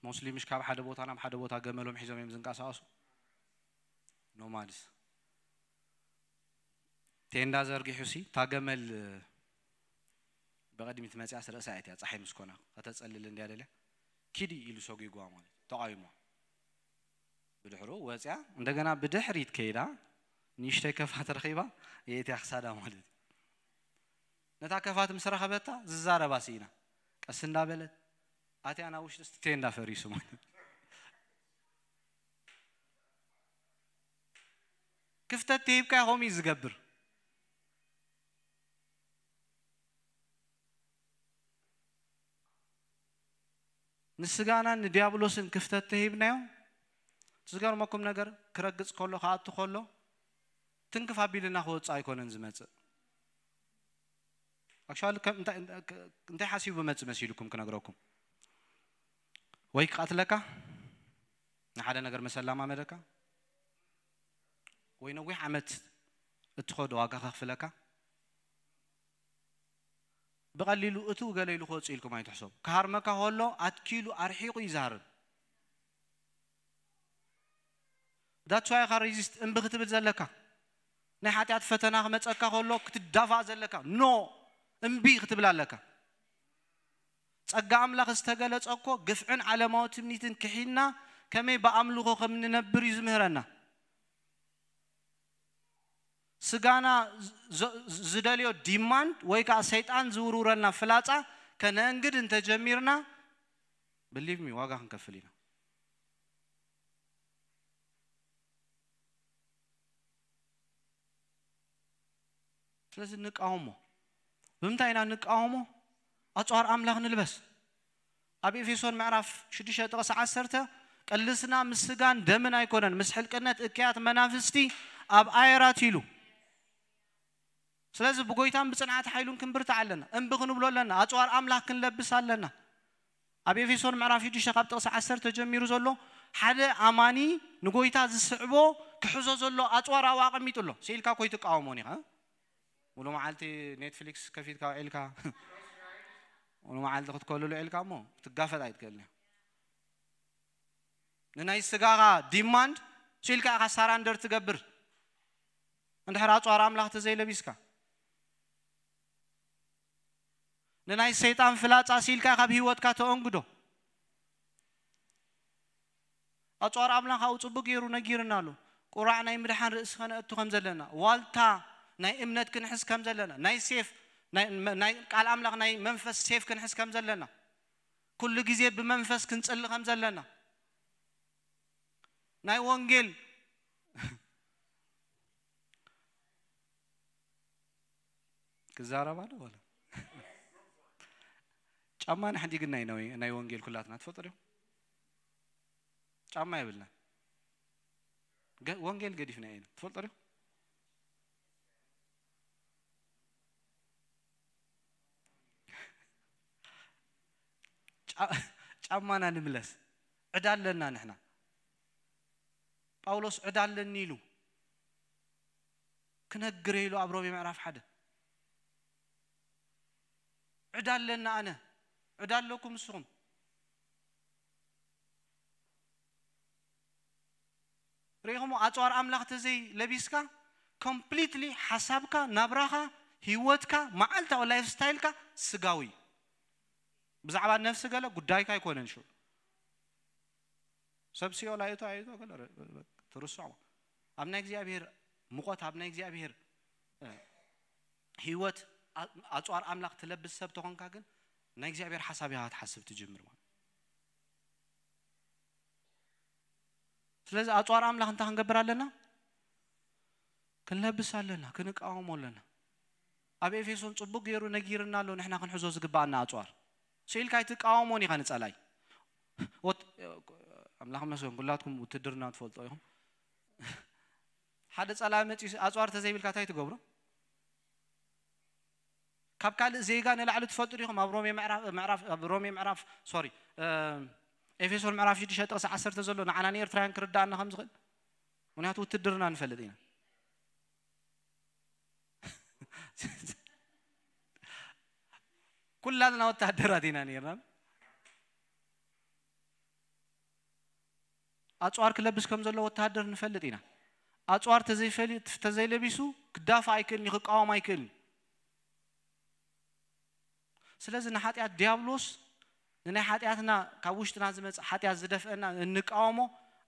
ሙስሊምሽ ካብ ሓደ ቦታ ናብ ሓደ ቦታ ገመሎም ሒዞም እዮም ዝንቀሳቀሱ። ኖማድስ ቴንዳ ዘርጊሑ ሲ እታ ገመል ብቐድሚት መፅያስ ርእሳ እያ ፀሓይ ምስ ኮና ከተፀልል እንድያ ደልያ ኪዲ ኢሉ ሰጒጓ ማለት እዩ። ተቃዊሞ ብድሕሩ ወፅያ እንደገና ብድሕሪት ከይዳ ንእሽተይ ከፋት ረኺባ የእትያ ክሳዳ ማለት እዩ። ነታ ከፋት ምስ ረኸበታ ዝዛረባ ስኢና ቀስ እንዳበለት ኣትያ ናብ ውሽጢ እስቲ ቴንዳ ፈሪሱ ማለት እዩ። ክፍተት ተሂብካ ከምኡ እዩ ዝገብር። ንስጋናን ንዲያብሎስን ክፍተት ተሂብናዮ ዝገርመኩም ነገር ክረግጽ ከሎ ክኣቱ ከሎ ትንክፍ ኣቢልና ክወጽእ ኣይኮነን ዝመጽእ። ኣክቹዋሊ እንታይ ሓሲቡ መጽእ መሲልኩም ክነግረኩም? ወይ ክቐትለካ፣ ንሓደ ነገር መሰላማመደካ፣ ወይ ነዊሕ ዓመት እትኸዶ ዋጋ ከኽፍለካ። ብቐሊሉ እቱ ገለ ኢሉ ክወጽእ ኢልኩም ኣይትሕሰቡ። ክሃርመካ ከሎ ኣትኪሉ ኣርሒቑ ይዛርብ። ዳትስ ዋይ ኢኻ ሬዚስት እምቢ ክትብል ዘለካ። ናይ ሓጢኣት ፈተና ክመጸካ ከሎ ክትዳፋእ ዘለካ፣ ኖ፣ እምቢ ክትብል ኣለካ። ጸጋ ኣምላኽ ዝተገለጸ እኮ ግፍዕን ዓለማዊ ትምኒትን ክሒድና ከመይ ብኣምልኾ ከም ንነብር እዩ ዝምህረና። ስጋና ዝ- ዝ- ዝደልዮ ዲማንድ ወይ ከዓ ሰይጣን ዝውርውረልና ፍላጻ ከነእንግድ እንተጀሚርና፣ ብሊቭ ሚ፣ ዋጋ ክንከፍል ኢና። ስለዚ ንቃወሞ። ብምንታይ ኢና ንቃወሞ? ኣጽዋር ኣምላኽ ንልበስ። ኣብ ኤፌሶን ምዕራፍ ሽዱሽተ ጥቕሲ ዓሰርተ፣ ቅልስና ምስ ስጋን ደምን ኣይኮነን፣ ምስ ሕልቅነት እከያት መናፍስቲ ኣብ ኣየራት ኢሉ። ስለዚ ብጎይታን ብጽንዓት ሓይሉን ክንብርታዕ ኣለና። እምቢ ክንብሎ ኣለና። ኣጽዋር ኣምላኽ ክንለብስ ኣለና። ኣብ ኤፌሶን ምዕራፍ ሽዱሽተ ካብ ጥቕሲ ዓሰርተ ጀሚሩ ዘሎ፣ ሓደ ኣማኒ ንጎይታ ዝስዕቦ ክሕዞ ዘሎ ኣጽዋር ኣብኡ ኣቐሚጡ ኣሎ። ስኢልካ እኮ ኣይትቃወሞን ኢኻ። ሙሉ መዓልቲ ኔትፍሊክስ ከፊትካ ውዒልካ፣ ሙሉ መዓልቲ ክትኮልል ውዒልካ እሞ ክትጋፈጥ ኣይትክእልን ኢኻ። ንናይ ስጋኻ ዲማንድ ስኢልካ ኢኻ ሳራንደር ትገብር። እንድሕር ኣጽዋር ኣምላኽ ተዘይለቢስካ፣ ንናይ ሰይጣን ፍላጻ ስኢልካ ካብ ህይወትካ ተኦንግዶ። ኣጽዋር ኣምላኽ ኣብኡ ጽቡቅ ገይሩ ነጊርና ኣሎ። ቁራዕ ናይ ምድሓን ርእሲ ከነእቱ ከም ዘለና፣ ዋልታ ናይ እምነት ክንሕዝ ከም ዘለና፣ ናይ ሴፍ ናይ ናይ ቃል ኣምላኽ ናይ መንፈስ ሴፍ ክንሕዝ ከም ዘለና፣ ኩሉ ግዜ ብመንፈስ ክንጽሊ ከም ዘለና፣ ናይ ወንጌል ክዛረባ ዶ ወላ ጫማ ንሓዲግና ኢና ወይ ናይ ወንጌል ኩላትና ትፈልጡ ዲኹም? ጫማ የብልና። ገ- ወንጌል ገዲፍና ኢና ትፈልጡ ዲኹም? ጫ- ጫማና ንምለስ። ዕዳ ኣለና ንሕና። ጳውሎስ ዕዳ ኣለኒ ኢሉ ክነግር ኢሉ ኣብ ሮሜ ምዕራፍ ሓደ። ዕዳ ኣለና ኣነ፣ ዕዳ ኣለኩም ንስኹም። ርኢኹሞ ኣጽዋር ኣምላኽ ተዘይ ለቢስካ ኮምፕሊትሊ ሓሳብካ፣ ናብራኻ፣ ህይወትካ፣ መዓልታዊ ላይፍ ስታይልካ ስጋዊ። ብዛዕባ ነፍሲ ገለ ጉዳይካ ኣይኮነን። ሽዑ ሰብ ሲኦል ኣይእቶ ኣይእቶ ገለ ር- ር- ትርስዖ። ኣብ ናይ እግዚኣብሔር ሙቐት፣ ኣብ ናይ እግዚኣብሔር እ፣ ህይወት ኣ- ኣጽዋር ኣምላኽ ትለብስ ሰብ ተኾንካ ግን ናይ እግዚኣብሔር ሓሳብ ኢኻ ክትሓስብ ትጅምር ማለት። ስለዚ ኣጽዋር ኣምላኽ እንታይ ክንገብር ኣለና? ክንለብስ ኣለና፣ ክንቃወሞ ኣለና። ኣብ ኤፌሶን ጽቡቅ ገይሩ ነጊርና ኣሎ ንሕና ክንሕዞ ዝግባኣና ኣጽዋር። ስኢልካ ኣይትቃወሞን ኢኻ ንጸላይ። ወት- ኣምላኽ መስገን ኩላትኩም ውትድርና ትፈልጦ ኢኹም። ሓደ ጸላይ መጺኡ ኣጽዋር ተዘይብልካ እንታይ ትገብሮ? ካብ ካልእ ዜጋ ንላዕሊ ትፈልጡ ዲኹም? ኣብ ሮሜ ምዕራፍ ምዕራፍ ኣብ ሮሜ ምዕራፍ ሶሪ እ፣ ኤፌሶን ምዕራፍ ሽዱሽተ ጥቕሲ ዓሰርተ ዘሎ ንዓና ንኤርትራውያን ክርዳኣና ከም ዝኽእል፣ ምክንያቱ ውትድርና ንፈልጥ ኢና። ኩላትና ወታደራት ኢና ነርና። ኣጽዋር ክለብስ ከም ዘሎ ወተሃደር ንፈልጥ ኢና። ኣጽዋር ተዘይፈሊ- ተዘይለቢሱ ክዳፋእ ኣይክእልን እዩ፣ ክቃወም ኣይክእልን። ስለዚ ንሓጢኣት ዲያብሎስ ንናይ ሓጢኣትና ካብ ውሽጥና ዝመጽእ ሓጢኣት ዝደፍአና እንቃወሞ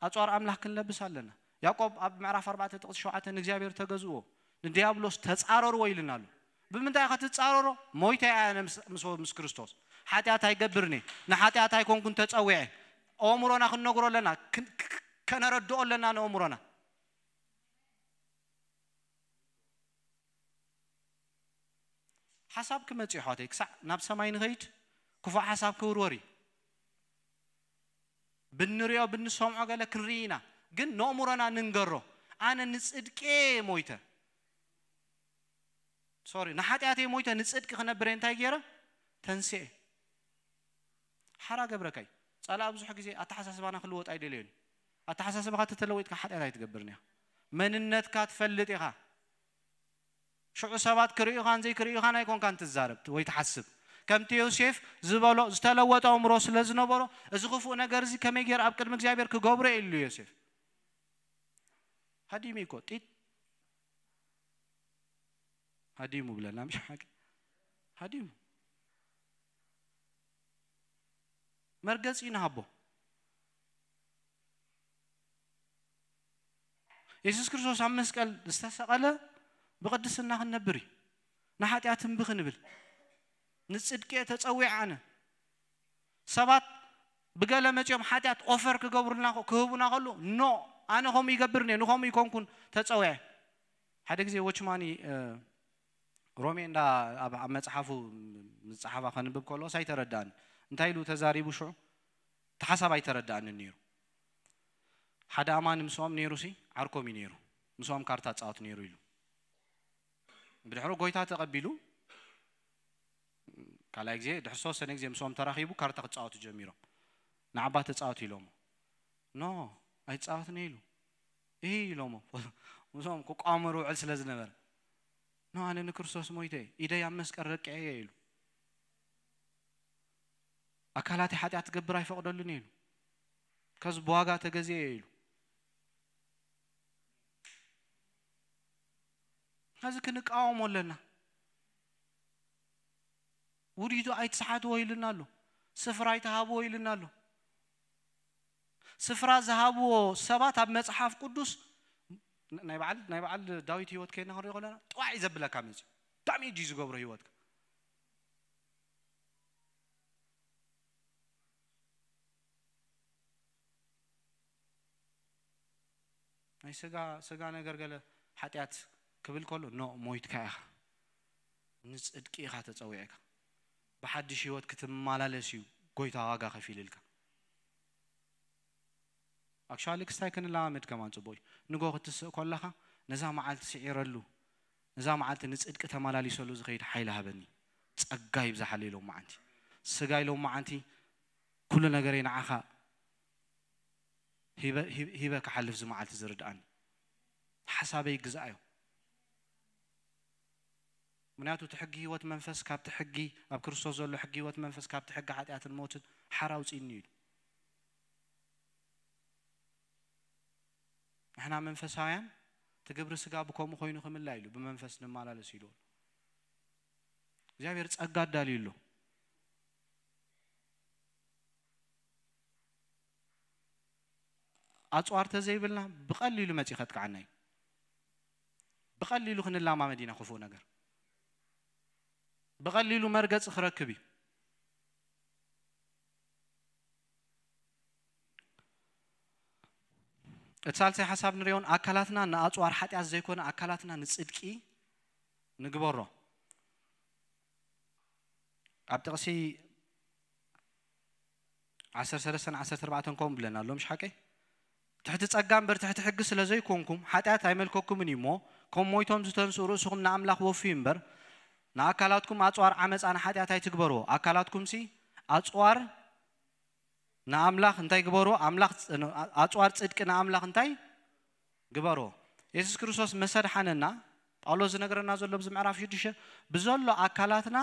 ኣጽዋር ኣምላኽ ክንለብስ ኣለና። ያዕቆብ ኣብ ምዕራፍ ኣርባዕተ ጥቕሲ ሸውዓተ ንእግዚኣብሔር ተገዝእዎ፣ ንዲያብሎስ ተጻረርዎ ኢልና ኣሎ። ብምንታይ ኢኻ ትጻረሮ? ሞይተ እየ ኣነ ምስ- ምስ- ምስ ክርስቶስ። ሓጢኣት ኣይገብርን እየ። ንሓጢኣት ኣይኮንኩን ተጸዊዐ። ኣእምሮና ክንነግሮ ኣለና፣ ክን- ክ- ከነረድኦ ኣለና ንኣእምሮና። ሓሳብ ክመጽእ ኣሕዋተይ ክሳዕ ናብ ሰማይ ንኸይድ ክፉእ ሓሳብ ክውርወር እዩ። ብንሪኦ ብንሰምዖ ገለ ክንርኢ ኢና። ግን ነእምሮና ንንገሮ። ኣነ ንጽድቄ ሞይተ፣ ሶሪ፣ ንሓጢኣተይ ሞይተ ንጽድቂ ክነብር እንታይ ገይረ? ተንስኤ። ሓራ ገብረካይ። ጸላእ ብዙሕ ግዜ ኣተሓሳስባና ክልወጥ ኣይደለዮን። ኣተሓሳስባኻ ተተለወጥካ ሓጢኣት ኣይትገብርን ኢኻ። መንነትካ ትፈልጥ ኢኻ። ሽዑ ሰባት ክርእዩኻን ዘይክርእዩኻን ኣይኮንካን ትዛረብ ወይ ትሓስብ። ከምቲ ዮሴፍ ዝበሎ ዝተለወጠ ኣእምሮ ስለ ዝነበሮ፣ እዚ ክፉእ ነገር እዚ ከመይ ገይረ ኣብ ቅድሚ እግዚኣብሔር ክገብሮ ኢሉ ዮሴፍ። ሃዲሙ እኮ ጢጥ ሃዲሙ ብለና፣ ምሽ ሓቂ ሃዲሙ። መርገጺ ንሃቦ። የሱስ ክርስቶስ ኣብ መስቀል ዝተሰቐለ ብቕድስና ክንነብር እዩ። ንሓጢኣት እምቢ ክንብል። ንጽድቂ እየ ተጸዊዐ ኣነ። ሰባት ብገለ መጺኦም ሓጢኣት ኦፈር ክገብሩልና ከ-፣ ክህቡና ከሉ፣ ኖ፣ ኣነ ከምኡ ይገብር እየ፣ ንኸምኡ ይኮንኩን ተጸዊዐ። ሓደ ግዜ ዎችማኒ፣ እ፣ ሮሜ እንዳ ኣብ፣ ኣብ መጽሓፉ ዝጸሓፋ ከንብብ ከሎ ኣይተረዳእን። እንታይ ኢሉ ተዛሪቡ ሽዑ? እቲ ሓሳብ ኣይተረዳእንን ነይሩ። ሓደ ኣማኒ ምስኦም ነይሩ ሲ፣ ዓርኮም እዩ ነይሩ። ምስኦም ካርታ ጻወት ነይሩ ኢሉ። ብድሕሩ ጎይታ ተቐቢሉ፣ ካልኣይ ግዜ፣ ድሕሪ ዝተወሰነ ግዜ ምስኦም ተራኺቡ ካርታ ክጻወቱ ጀሚሮም። ንዓባ ተጻወቱ ኢሎሞ። ኖ፣ ኣይጻወትን እየ ኢሉ። እሂ ኢሎሞ። ምስኦም ክቋመሩ ውዕል ስለ ዝነበረ። ኖ፣ ኣነ ንክርስቶስ ሞይተ እየ። ኢደይ ኣብ መስቀል ረቂዐ እየ ኢሉ። ኣካላተይ ሓጢኣት ትገብር ኣይፈቕደሉን እየ ኢሉ። ከዚ ብዋጋ ተገዝኤ እየ ኢሉ። ከዚ ክንቃወሞ ኣለና። ውዲቱ ኣይትስሓትዎ ኢልና ኣሎ። ስፍራ ኣይትሃብዎ ኢልና ኣሎ። ስፍራ ዝሃብዎ ሰባት ኣብ መጽሓፍ ቅዱስ ን-፣ ናይ በዓል፣ ናይ በዓል ዳዊት ህይወት ከይና ክንሪኦ ከለና ጥዋዕ እዩ ዘብለካ መጽዩ። ዳሜጅ እዩ ዝገብሮ ህይወትካ። ናይ ስጋ፣ ስጋ ነገር ገለ ሓጢኣት ክብል ከሎ፣ ኖ፣ ሞይትካ ኢኻ። ንጽድቂ ኢኻ ተጸዊዕካ። ብሓድሽ ህይወት ክትመላለስ እዩ ጎይታ ዋጋ ከፊልልካ። ኣክቹዋሊ ክስታይ ክንለማመድ ከማን ጽቡቕ እዩ። ንጎ ክትስእ ከለኻ ነዛ መዓልቲ ስዒረሉ፣ ነዛ መዓልቲ ንጽድቂ ተመላሊሰሉ ዝኸይድ ሓይሊ ሃበኒ። ጸጋ ይብዛሓለይ ሎም መዓንቲ። ስጋይ ሎም መዓንቲ ኩሉ ነገረይ ንዓኻ ሂበ፣ ሂበ፣ ሂበ ክሓልፍ እዚ መዓልቲ ዝርድኣኒ። ሓሳበይ ግዛኣዮ። ምኽንያቱ እቲ ሕጊ ህይወት መንፈስ ካብቲ ሕጊ፣ ኣብ ክርስቶስ ዘሎ ሕጊ ህይወት መንፈስ ካብቲ ሕጊ ሓጢኣትን ሞትን ሓራ ኣውጺእኒ ኢሉ። ንሕና መንፈሳውያን እቲ ግብሪ ስጋ ብከምኡ ኮይኑ ክምላ ኢሉ፣ ብመንፈስ ንመላለስ ኢሉ። እግዚኣብሔር ጸጋ ኣዳልዩ ኣሎ። ኣጽዋር ተዘይብልና ብቐሊሉ መጺኡ ከጥቅዓና እዩ። ብቐሊሉ ክንላማመድ ኢና ክፉእ ነገር። ብቐሊሉ መርገጺ ክረክብ እዩ። እቲ ሳልሳይ ሓሳብ ንሪኦን ኣካላትና ንኣጽዋር ሓጢኣት ዘይኮነ ኣካላትና ንጽድቂ ንግበሮ። ኣብ ጥቕሲ ዓሰርተ ሰለስተን ዓሰርተ ኣርባዕተን ከምኡ ብለና ኣሎ፣ ምሽ ሓቀይ? ትሕቲ ጸጋ እምበር ትሕቲ ሕጊ ስለ ዘይኮንኩም፣ ሓጢኣት ኣይመልከኩምን እዩ እሞ፣ ከም ሞይቶም ዝተንስኡ ርእስኹም ንኣምላኽ ወፍዩ እምበር፣ ንኣካላትኩም ኣጽዋር ዓመጻ ንሓጢኣት ኣይትግበርዎ። ኣካላትኩምሲ ኣጽዋር ንኣምላኽ እንታይ ግበርዎ? ኣምላኽ ጽ-፣ ኣጽዋር ጽድቂ ንኣምላኽ እንታይ ግበርዎ? የሱስ ክርስቶስ መሰድሓነና፣ ጳውሎስ ዝነግረና ዘሎ ኣብዚ ምዕራፍ ሽዱሽተ፣ ብዘሎ ኣካላትና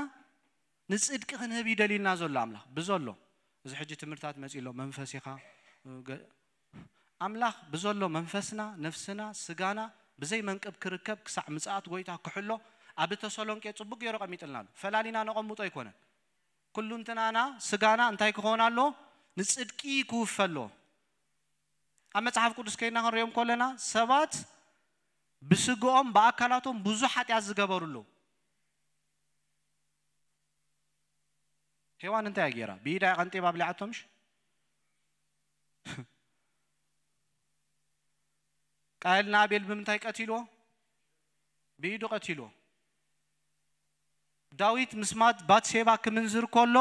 ንጽድቂ ክንህብ ይደልዩና ዘሎ ኣምላኽ። ብዘሎ፣ እዚ ሕጂ ትምህርታት መጺእ ኣሎ፣ መንፈስ ኢኻ፣ ገ-፣ ኣምላኽ ብዘሎ መንፈስና፣ ነፍስና፣ ስጋና ብዘይ መንቅብ ክርከብ ክሳዕ ምጽኣት ጎይታ ክሕሎ ኣብ ተሰሎንቄ ጽቡቅ ገይሩ ቀሚጥልና ኣሎ። ፈላሊና ነቐምጦ ኣይኮነን። ኩሉ እንትናና፣ ስጋና እንታይ ክኸውን ኣሎ? ንጽድቂ ክውፈ ኣሎ። ኣብ መጽሓፍ ቅዱስ ከይና ክንሪኦም ከለና ሰባት ብስግኦም ብኣካላቶም ብዙሕ ሓጢኣት ዝገበሩ ኣለዉ። ሄዋን እንታይ እያ ገይራ? ብኢዳ እያ ቀንጢባ ኣብሊዓቶ ምሽ? ቃየል ንኣቤል ብምንታይ ቀቲልዎ? ብኢዱ ቀቲልዎ። ዳዊት ምስ ማት-፣ ባትሴባ ክምንዝር ከሎ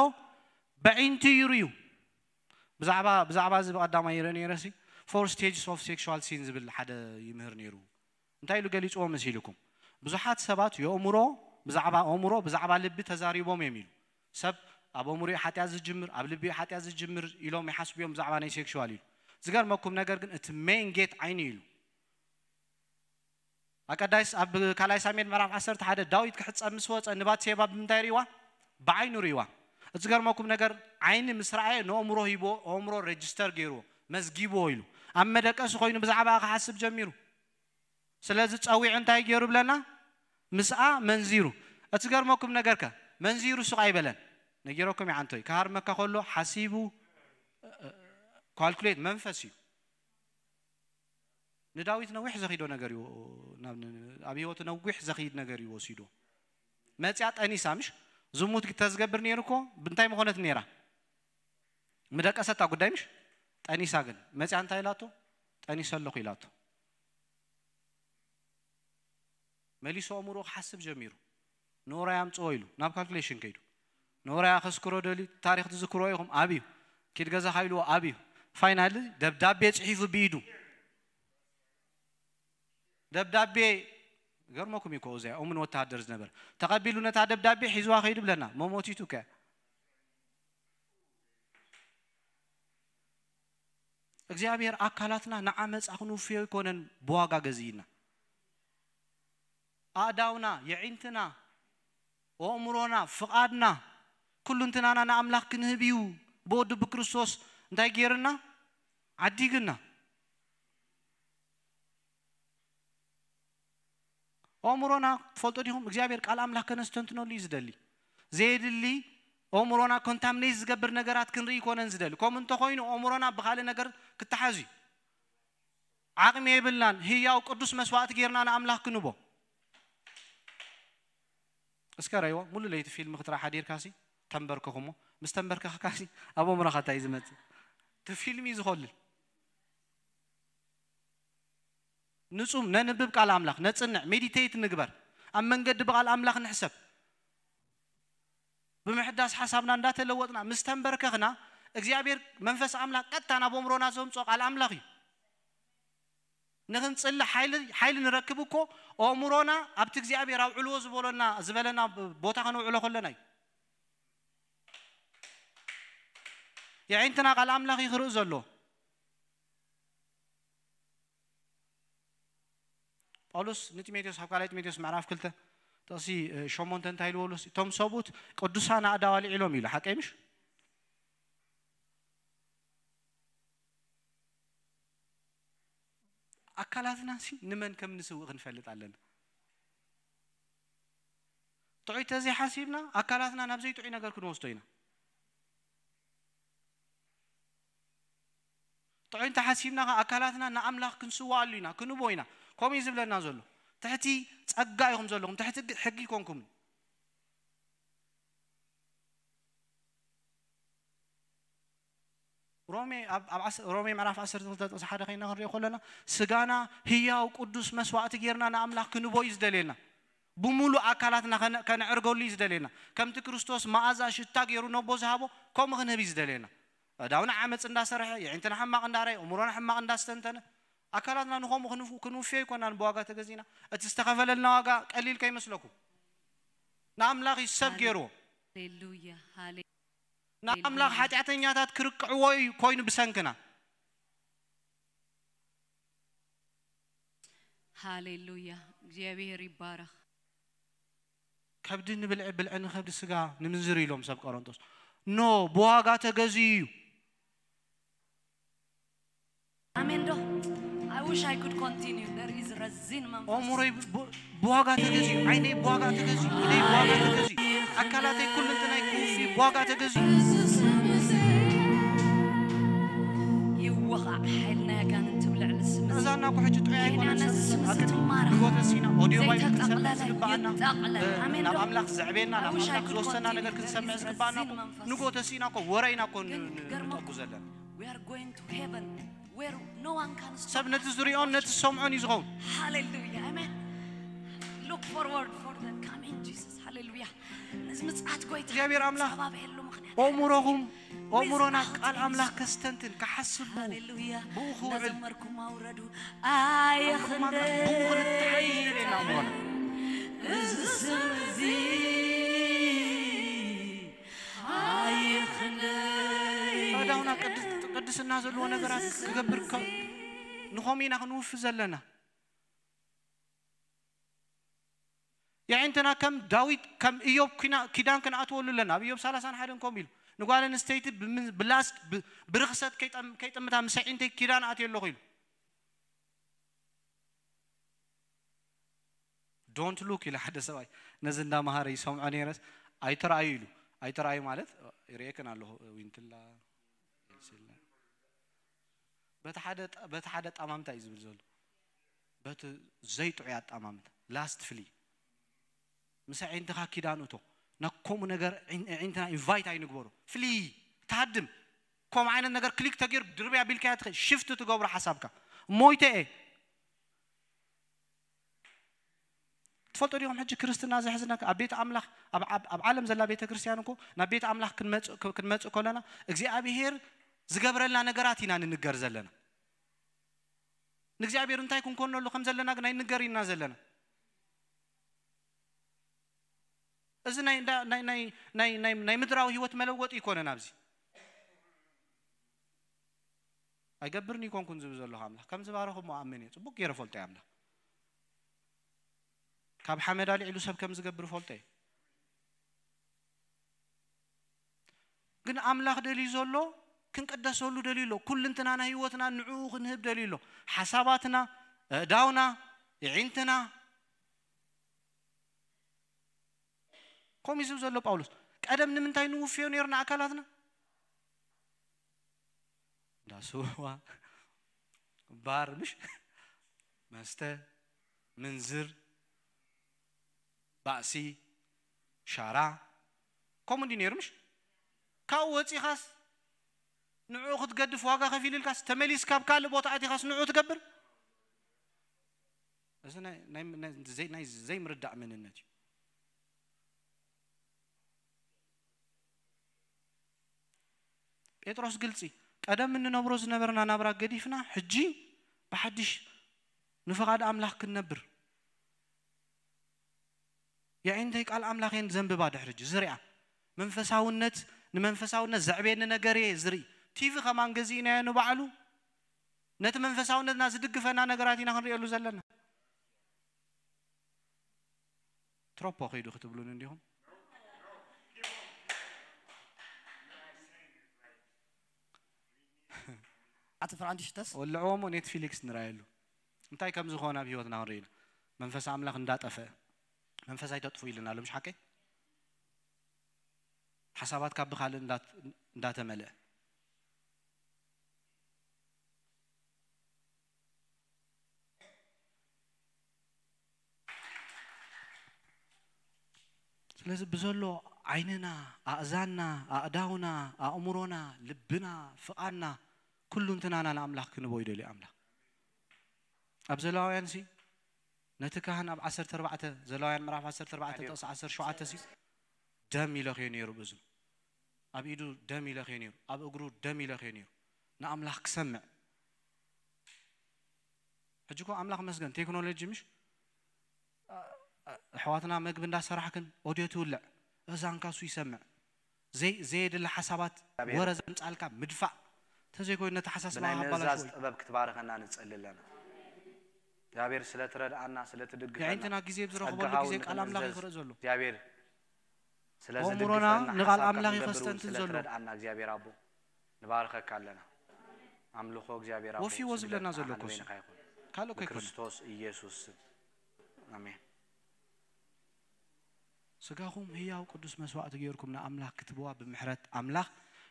በዒንቱ ይርዩ። ብዛዕባ፣ ብዛዕባ እዚ ብቐዳማይ ይርኢ ነይረ ሲ፣ Four stages of sexual sin ዝብል ሓደ ይምህር ነይሩ። እንታይ ኢሉ ገሊፅዎ መሲልኩም? ብዙሓት ሰባት የእምሮ፣ ብዛዕባ ኣእምሮ፣ ብዛዕባ ልቢ ተዛሪቦም እዮም ኢሉ። ሰብ ኣብ ኣእምሮ ሓጢኣት ዝጅምር፣ ኣብ ልቢ ሓጢኣት ዝጅምር ኢሎም ይሓስቡ እዮም ብዛዕባ ናይ ሴክሹዋል ኢሉ። ዝገርመኩም ነገር ግን እቲ ሜን ጌት ዓይኒ ኢሉ። ኣቀዳይስ ኣብ ካልኣይ ሳሙኤል ምዕራፍ ዓሰርተ ሓደ ዳዊት ክሕጸብ ምስ ወጸ ንባትሴባ ብምንታይ ርእይዋ? ብዓይኑ ርእይዋ። እቲ ዝገርመኩም ነገር ዓይኒ ምስ ረኣየ ንኣእምሮ ሂቦ፣ ኣእምሮ ሬጅስተር ገይርዎ፣ መዝጊብዎ ኢሉ። ኣብ መደቀሲ ኮይኑ ብዛዕባኣ ክሓስብ ጀሚሩ። ስለዚ ጸዊዑ እንታይ ገይሩ ብለና? ምስኣ መንዚሩ። እቲ ዝገርመኩም ነገር ከ መንዚሩ ሱቕ ኣይበለን። ነጊረኩም ይዓንቶይ ክሃርመካ ከሎ ሓሲቡ ካልኩሌት መንፈስ እዩ። ንዳዊት ነዊሕ ዘኺዶ ነገር እዩ። ናብ ን- ኣብ ህይወቱ ነዊሕ ዘኺድ ነገር እዩ ወሲዶ። መጽያ ጠኒሳ ምሽ ዝሙት ተዝገብር ነይሩ እኮ ብንታይ መኾነት ነይራ? ምደቀሰታ ጉዳይ ምሽ ጠኒሳ ግን መጽያ እንታይ ኢላቶ? ጠኒሰ ኣለኹ ኢላቶ። መሊሱ ኣእምሮ ክሓስብ ጀሚሩ። ኖራይ ኣምጽኦ ኢሉ ናብ ካልኩሌሽን ከይዱ። ኖራይ ኣኸስክሮ ደልዩ ታሪኽ ትዝክሮ ኢኹም ኣብዩ ኪድ ገዛኻ ኢልዎ ኣብዩ። ፋይናሊ ደብዳቤ ጽሒፉ ብኢዱ ደብዳቤ ገርመኩም እዩ እኮ እዚኣ እሙን ወተሃደር ዝነበር ተቐቢሉ ነታ ደብዳቤ ሒዝዋ ከይዱ ብለና መሞቲቱ ከ እግዚኣብሔር ኣካላትና ንዓመፃ ክንውፍዮ ኣይኮነን ብዋጋ ገዚእና ኣእዳውና የዒንትና ኣእምሮና ፍቓድና ኩሉ እንትናና ንኣምላኽ ክንህብ እዩ ብወዱ ብክርስቶስ እንታይ ገይርና ዓዲግና ኣእምሮና ትፈልጡ ዲኹም እግዚኣብሔር ቃል ኣምላኽ ከነስተንትነሉ እዩ ዝደሊ ዘየድሊ ኣእምሮና ኮንታምኔት ዝገብር ነገራት ክንርኢ ይኮነን ዝደሊ ከምኡ እንተኮይኑ ኣእምሮና ብካልእ ነገር ክተሓዝ እዩ ዓቕሚ የብልናን ህያው ቅዱስ መስዋእቲ ጌርና ንኣምላኽ ክንቦ እስከ ረይዎ ሙሉ ለይቲ ፊልም ክትራ ሓዲርካሲ ተንበርከኹሞ ምስ ተንበርከኽካሲ ኣብ ኣእምሮኻ እንታይ ዝመፅእ እቲ ፊልም እዩ ዝኸልል ንጹም ነንብብ ቃል ኣምላኽ ነጽንዕ ሜዲቴት ንግበር ኣብ መንገዲ ብቓል ኣምላኽ ንሕሰብ ብምሕዳስ ሓሳብና እንዳተለወጥና ምስ ተንበርከኽና እግዚኣብሔር መንፈስ ኣምላኽ ቀጥታ ናብ ኣእምሮና ዘምፅኦ ቃል ኣምላኽ እዩ ንኽንፅሊ ሓይሊ ንረክብ እኮ ኣእምሮና ኣብቲ እግዚኣብሔር ኣውዕልዎ ዝበለና ዝበለና ቦታ ከነውዕሎ ከለና እዩ የዒንትና ቃል ኣምላኽ እዩ ክርኢ ዘሎ ጳውሎስ ንጢሞቴዎስ ኣብ ካልኣይ ጢሞቴዎስ ምዕራፍ ክልተ ጥቕሲ ሸሞንተ እንታይ ኢልዎ ሉስ እቶም ሰብኡት ቅዱሳን ኣእዳው ኣልዒሎም ኢሉ ሓቀይ ምሽ ኣካላትና ሲ ንመን ከም ንስውእ ክንፈልጥ ኣለና ጥዑይ ተዘይሓሲብና ኣካላትና ናብ ዘይጥዑይ ነገር ክንወስዶ ኢና ጥዑይ እንተሓሲብና ከ ኣካላትና ንኣምላኽ ክንስዋኣሉ ኢና ክንቦ ኢና ከምኡ እዩ ዝብለና ዘሎ ትሕቲ ጸጋ ኢኹም ዘለኹም ትሕቲ ሕጊ ይኮንኩም ሮሜ ኣብ ኣብ ዓስ- ሮሜ ምዕራፍ ዓሰርተ ክልተ ጥቕሲ ሓደ ከይና ክንሪኦ ከለና ስጋና ህያው ቅዱስ መስዋእቲ ጌርና ንኣምላኽ ክንቦ እዩ ዝደልየና ብሙሉእ ኣካላትና ከነ- ከነዕርገሉ እዩ ዝደልየና ከምቲ ክርስቶስ መኣዛ ሽታ ገይሩ ነቦ ዝሃቦ ከምኡ ክንህብ እዩ ዝደልየና ኣእዳውና ዓመፅ እንዳሰርሐ የዒንትና ሕማቕ እንዳረየ እምሮና ሕማቕ እንዳስተንተነ ኣካላትና ንኸምኡ ክንፍ- ክንውፍዮ ኣይኮናን ብዋጋ ተገዚእና እቲ ዝተኸፈለልና ዋጋ ቀሊል ከይመስለኩም ንኣምላኽ እዩ ሰብ ገይርዎ ሃሌሉያ ሃሌ ንኣምላኽ ሓጢኣተኛታት ክርቅዕዎ እዩ ኮይኑ ብሰንክና ሃሌሉያ እግዚኣብሔር ይባረኽ ከብዲ ንብልዒ ብልዒ ንኸብዲ ስጋ ንምንዝር ኢሎም ሰብ ቆሮንጦስ ኖ ብዋጋ ተገዝዩ እዩ ኣሜን ዶ I wish I could continue there is ረዚን መንፈስ ኣእምሮይ ብ- ብ- ብዋጋ ተገዝዩ ዓይነይ ብዋጋ ተገዝዩ ኢደይ ብዋጋ ተገዝዩ ኣካላተይ ኩሉ እንትናይ ክውፊ ብዋጋ ተገዝዩ ይወቓዕ ሓይል ናይ ኣጋንንቲ ብልዕሊ ስም እዚ እዛ እና ኩሕጂ ጥዑይ ኣይኮነን ነዚ ስም እዚ ትማረኽ ንጎተሲና ኦዲዮ ባይብል ክንሰምዕ ዘይተጠቕለለ ዝግባኣና ይጠቕለል ኣሜን ናብ ዶ ኣምላኽ ዘዕቤና I ናብ wish I ኣምላኽ could ዝወሰና continue ነገር there ክንሰምዕ is ዝግባኣና ረዚን መንፈስ ንጎተሲና ኮ ወረይና ኮ ግን ገርመኩም። ንጠጉ ዘለና We are going to heaven where no one can stop ሰብ ነቲ ዝሪኦን ነቲ ዝሰምዖን እዩ ዝኸውን ሃሌሉያ ኣሜን Look forward for the coming Jesus. ሃሌሉያ። ነዚ ምጽኣት ጎይታ እግዚኣብሔር ኣምላኽ ጸባብ የሉ ምኽንያት ኦእምሮኹም ኦእምሮና Without ቃል ኣምላኽ Jesus. ከስተንትን ክሓስብ ሃሌሉያ። ብኡ ክውዕል እናዘመርኩም ኣውረዱ። ኣየ ኣእምሮና ብኡ ክንተሓዝ ይደልየና ኣእምሮና እዚ ስም እዚ ኣየ ክንደይ ኣእዳውና ቅድስ- ቅድስና ዘለዎ ነገራት ክገብር ከ- ንኸምኡ ኢና ክንውፍ ዘለና። የዒንትና ከም ዳዊት ከም ኢዮብ ኪና- ኪዳን ክንኣትወሉ ኣለና። ኣብ ኢዮብ ሰላሳን ሓደን ከምኡ ኢሉ ንጓል ኣንስተይቲ ብም- ብላስት ብ- ብርኽሰት ከይጠም- ከይጥምታ ምስ ኣዒንተይ ኪዳን ኣትየ ኣለኹ ኢሉ። Don't look ኢለ ሓደ ሰብኣይ ነዚ እንዳመሃረ ይሰምዖ ነይረስ ኣይተረኣዩ ኢሉ። ኣይተረኣዩ ማለት ርእየክን ኣለኹ ዊንትላ ኤልሲላ በቲ ሓደ ጠ- በቲ ሓደ ኣጣማምታ እዩ ዝብል ዘሎ። በቲ ዘይጥዑይ ኣጣማምታ ላስት ፍሊ ምስ ኣዒንትኻ ኪዳን እቶ ነከሙ ነገር ዒን- ኣዒንትና ኢንቫይት ኣይንግበሮ ፍሊ ተሃድም ከምኡ ዓይነት ነገር ክሊክ ተገይሩ ድርብያ ቢልካያ ትኽእል ሽፍት ትገብሮ ሓሳብካ ሞይተ እየ ትፈልጦ ዲኹም ሕጂ ክርስትና ዘሕዝና ኣብ ቤት ኣምላኽ ኣብ- ኣብ ኣብ ዓለም ዘላ ቤተ ክርስቲያን እኮ ናብ ቤት ኣምላኽ ክንመጽእ ክ- ክንመጽእ ከለና እግዚኣብሄር ዝገብረልና ነገራት ኢና ንንገር ዘለና ንእግዚኣብሔር እንታይ ክንኮነሉ ከም ዘለና ግን ኣይንገር ኢና ዘለና እዚ ናይ እንዳ- ናይ- ናይ- ናይ- ናይ- ናይ ምድራዊ ህይወት መለወጢ ይኮነን ኣብዚ ኣይገብርን ይኮንኩን ዝብል ዘለኹ ኣምላኽ ከም ዝባረኹ ሞ ኣምን እየ ፅቡቅ ገይረ ፈልጦ እየ ኣምላኽ ካብ ሓመድ ኣልዒሉ ሰብ ከም ዝገብር ፈልጦ እየ ግን ኣምላኽ ደልዩ ዘሎ ክንቅደሰሉ ደልዩ ኣሎ ኩልንትናና ህይወትና ንዕኡ ክንህብ ደልዩ ኣሎ ሓሳባትና እእዳውና የዒንትና ከምኡ ዝብ ዘሎ ጳውሎስ ቀደም ንምንታይ ንውፍዮ ነርና ኣካላትና እንዳ ስዋ ባር ምሽ መስተ ምንዝር ባእሲ ሻራ ከምኡ እንዲ ነይሩ ምሽ ካብኡ ወፂኻስ ንዕኡ ክትገድፍ ዋጋ ከፊልልካስ ተመሊስ ካብ ካልእ ቦታ ኣቲኻስ ንዕኡ ትገብር እዚ ናይ- ናይ- ናይ- ዘይ- ናይ ዘይምርዳእ መንነት እዩ ጴጥሮስ ግልፂ ቀደም እንነብሮ ዝነበርና ናብራ ገዲፍና ሕጂ ብሓድሽ ንፍቓድ ኣምላኽ ክንነብር የዒንተይ ቃል ኣምላኽ እየን ዘንብባ ድሕሪ ሕጂ ዝሪኣ መንፈሳውነት ንመንፈሳውነት ዘዕብየኒ ነገር እየ ዝርኢ ቲቪ ከማን ገዚእናዮ ንባዕሉ ነቲ መንፈሳውነትና ዝድግፈና ነገራት ኢና ክንሪእሉ ዘለና ትሮፖ ከይዱ ክትብሉን እንዲኹም ኣቲ ፍራንዲሽተስ ወልዕዎ ሞ ኔትፊሊክስ ንርኣየሉ እንታይ ከም ዝኾነ ኣብ ህይወትና ክንርኢ ኢና መንፈስ ኣምላኽ እንዳጠፈአ መንፈስ ኣይተጥፉ ኢልና ኣሎ ምሽ ሓቀይ ሓሳባት ካብ ብኻልእ እንዳት- እንዳተመልአ ስለዚ ብዘሎ ዓይንና ኣእዛንና ኣእዳውና ኣእምሮና ልብና ፍቓድና ኩሉ እንትናና ንኣምላኽ ክንቦ ይደልዩ ኣምላኽ ኣብ ዘለዋውያን ሲ ነቲ ካህን ኣብ ዓሰርተ ኣርባዕተ ዘለዋውያን ምዕራፍ ዓሰርተ ኣርባዕተ ጥቕሲ ዓሰርተ ሸውዓተ ሲ ደም ይለኽዮ ነይሩ ብእዝኑ ኣብ ኢዱ ደም ይለኽዮ ነይሩ ኣብ እግሩ ደም ይለኽዮ ነይሩ ንኣምላኽ ክሰምዕ ሕጂ ኮ ኣምላኽ መስገን ቴክኖሎጂ ምሽ ኣሕዋትና መግቢ እንዳሰራሕክን ኦድዮ ትውልዕ እዛንካ እሱ ይሰምዕ ዘይ- ዘየድሊ ሓሳባት ወረ ዘምፃልካ ምድፋእ ተዘይኮይኑ ነቲ ሓሳስባ ብናይ ምእዛዝ ኣባላሽዎ እዩ ጥበብ ክትባርኸና ንጸሊ ኣለና እግዚኣብሔር ስለ ትረድኣና ስለ ትድግፈና የዒንትና ግዜ ብዝረኽበሉ ጸጋኻ ግዜ እውን ቃል ኣምላኽ ንእዘዝ። ይኽርኢ ዘሎ እግዚኣብሔር ስለ ኣእምሮና ዝድግፈና ንቓል ሓሳብካ ኣምላኽ ክንገብር እውን ይኸስተንትን ስለ ዘሎ ትረድኣና እግዚኣብሔር ኣቦ ንባርኸካ ኣለና ኣምልኾ እግዚኣብሔር ኣቦ ወፊዎ ስግደት ዝብለና ዘሎ ንዓኻ ኮስ ንበይንኻ ይኹን ካልእ እኮ ኣይኮነ ብክርስቶስ ኢየሱስ ስም ኣሜን ስጋኹም ህያው ቅዱስ መስዋእቲ ገይርኩም ንኣምላኽ ክትብዋ ብምሕረት ኣምላኽ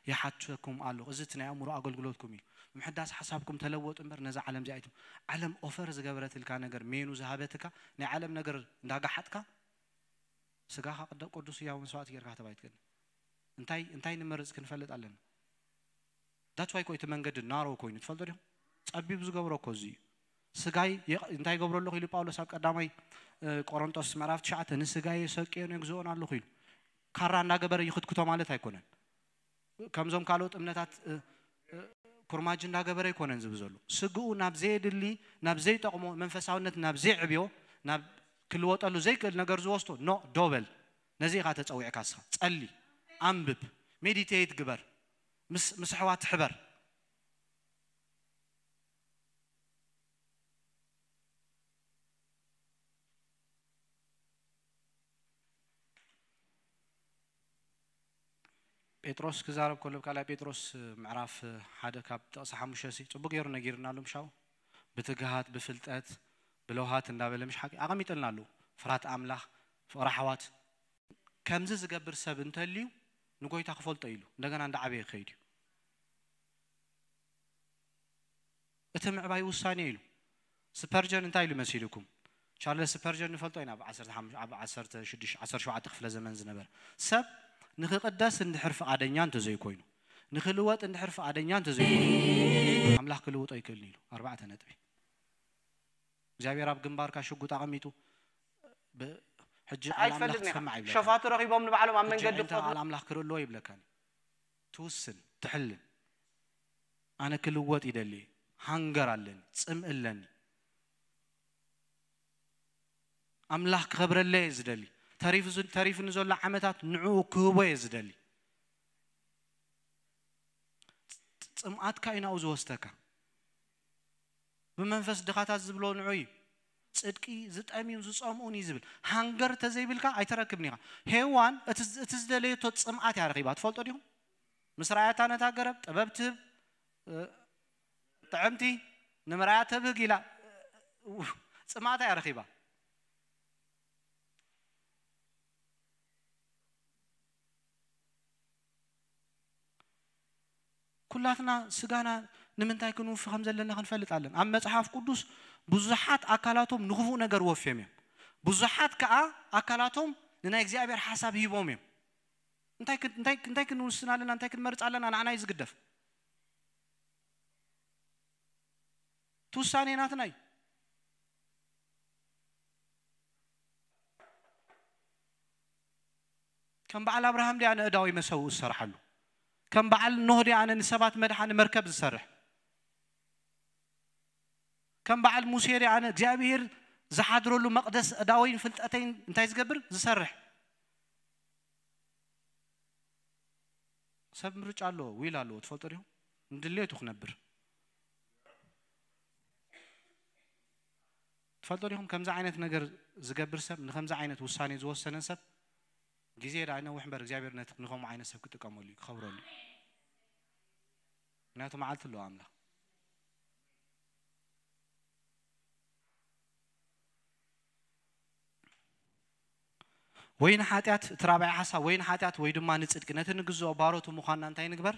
ይሓትኩም ኣሎ እዚ እቲ ናይ ኣእምሮ ኣገልግሎትኩም እዩ ብምሕዳስ ሓሳብኩም ተለወጡ እምበር ነዛ ዓለም እዚኣ ኣይትም ዓለም ኦፈር ዝገበረትልካ ነገር ሜኑ ዝሃበትካ ናይ ዓለም ነገር እንዳጋሓጥካ ስጋኻ ቅደ ቅዱስ ህያው መስዋእቲ ገይርካ ክትባ ኣይትክእልን እንታይ እንታይ ንመርፅ ክንፈልጥ ኣለና that's why እኮ እቲ መንገዲ ናሮ ኮይኑ ትፈልጦ ዲኹም ፀቢብ ዝገብሮ እኮ እዚ እዩ ስጋይ የቕ- እንታይ ይገብሮ ኣለኹ ኢሉ ጳውሎስ ኣብ ቀዳማይ እ፣ ቆሮንጦስ ምዕራፍ ትሽዓተ፣ ንስጋይ የሰቅዮን የግዝኦን ኣለኹ ኢሉ። ካራ እንዳገበረ ይኽትክቶ ማለት ኣይኮነን። ከምዞም ካልኦት እምነታት እ፣ እ፣ ኩርማጅ እንዳገበረ ኣይኮነን ዝብል ዘሎ። ስግኡ ናብ ዘየድሊ፣ ናብ ዘይጠቕሞ፣ መንፈሳውነት ናብ ዘይዕብዮ፣ ናብ ክልወጠሉ ዘይክእል ነገር ዝወስዶ ኖ፣ ዶበል። ነዚ ኢኻ ተጸዊዕካ እስኻ። ጸሊ፣ ኣንብብ፣ ሜዲቴት ግበር፣ ምስ ምስ ኣሕዋት ሕበር። ጴጥሮስ ክዛረብ ከሎ ኣብ ካልኣይ ጴጥሮስ ምዕራፍ ሓደ ካብ ጥቕሲ ሓሙሽተ ሲ ጽቡቅ ገይሩ ነጊርና ኣሎ ምሻው። ብትግሃት፣ ብፍልጠት፣ ብለውሃት እንዳበለ ምሽ ሓቂ ኣቐሚጥልና ኣሎ። ፍርሃት ኣምላኽ፣ ፍቕሪ ኣሕዋት። ከምዚ ዝገብር ሰብ እንተልዩ ንጎይታ ክፈልጦ ኢሉ እንደገና እንዳዓበየ ክኸይድ እዩ። እቲ ምዕባይ ውሳኔ ኢሉ። ስፐርጀን እንታይ ኢሉ መሲልኩም? ቻርለስ ስፐርጀን ንፈልጦ ኢና፣ ኣብ ዓሰርተ ሓሙሽተ ኣብ ዓሰርተ ሽዱሽተ ዓሰርተ ሸውዓተ ክፍለ ዘመን ዝነበረ ሰብ። ንኽቕደስ እንድሕር ፍቓደኛ እንተዘይኮይኑ፣ ንኽልወጥ እንድሕር ፍቓደኛ እንተዘይኮይኑ፣ ኣምላኽ ክልውጦ ኣይክእልን ኢሉ። ኣርባዕተ ነጥቢ። እግዚኣብሔር ኣብ ግንባርካ ሽጉጥ ኣቐሚጡ ብ- ሕጂ ቃል ኣምላኽ ኣይትፈልጥን ኢኻ። ትሰማዕ ይብለካ። ሸፋቱ ረኺቦም ንባዕሎም ኣብ ሕጂ መንገዲ ኣዒንትኻ ክኸዱ። ቃል ኣምላኽ ክርኢ ኣለዎ ይብለካኒ። ትውስን፣ ትሕልን። ኣነ ክልወጥ ይደሊ፣ ሃንገር ኣለኒ፣ ጽምእ ኣለኒ። ኣምላኽ ክኸብረለይ እየ ዝደሊ። ተሪፉ ዝ- ተሪፉኒ ዘሎ ዓመታት ንዕኡ ክህቦ እየ ዝደሊ። ጽምኣትካ እዩ ናብኡ ዝወስደካ። ብመንፈስ ድኻታት ዝብሎ ንዑ እዩ። ጽድቂ ዝጠምዩን ዝጸምኡን እዩ ዝብል። ሃንገር ተዘይብልካ ኣይተረክብን ኢኻ። ሄዋን እቲ እቲ ዝደለየቶ ጽምኣት እያ ረኺባ። ትፈልጦ ዲኹም? ምስ ረኣያታ ነታ ገረብ ጥበብ ትህብ፣ እ፣ ጥዕምቲ ንምርኣያ ተብህግ ኢላ፣ እ፣ ጽምኣታ እያ ረኺባ። ኩላትና ስጋና ንምንታይ ክንውፊ ከም ዘለና ክንፈልጥ ኣለና። ኣብ መጽሓፍ ቅዱስ ብዙሓት ኣካላቶም ንክፉእ ነገር ወፍዮም እዮም። ብዙሓት ከኣ ኣካላቶም ንናይ እግዚኣብሔር ሓሳብ ሂቦም እዮም። እንታይ ክን- እንታይ እንታይ ክንውስን ኣለና፣ እንታይ ክንመርጽ ኣለና፣ ንዓና እዩ ዝግደፍ። እቲ ውሳኔ ናትና እዩ። ከም በዓል ኣብርሃም ድኣ ንእዳወይ መሰውኡ ዝሰርሓሉ? ከም በዓል ኖህ ድኣ ኣነ ንሰባት መድሓኒ መርከብ ዝሰርሕ? ከም በዓል ሙሴ ድኣ ኣነ እግዚኣብሔር ዝሓድረሉ መቕደስ እዳወይን ፍልጠተይን እንታይ ዝገብር? ዝሰርሕ? ሰብ ምርጫ ኣለዎ፣ ዊል ኣለዎ። ትፈልጦ ዲኹም? ንድሌቱ ክነብር። ትፈልጦ ዲኹም? ከምዚ ዓይነት ነገር ዝገብር ሰብ፣ ንከምዚ ዓይነት ውሳኔ ዝወሰነ ሰብ፣ ግዜ ደኣ ይነውሕ እምበር እግዚኣብሔር ነቲ ንከምኡ ዓይነት ሰብ ክጥቀመሉ እዩ፣ ክኸብረሉ እዩ። ምክንያቱ መዓልቲ ኣለዎ ኣምላኽ። ወይ ንሓጢኣት፣ እቲ ራብዓይ ሓሳብ፣ ወይ ንሓጢኣት ወይ ድማ ንጽድቂ፣ ነቲ ንግዝኦ ባሮቱ ምዃንና እንታይ ንግበር?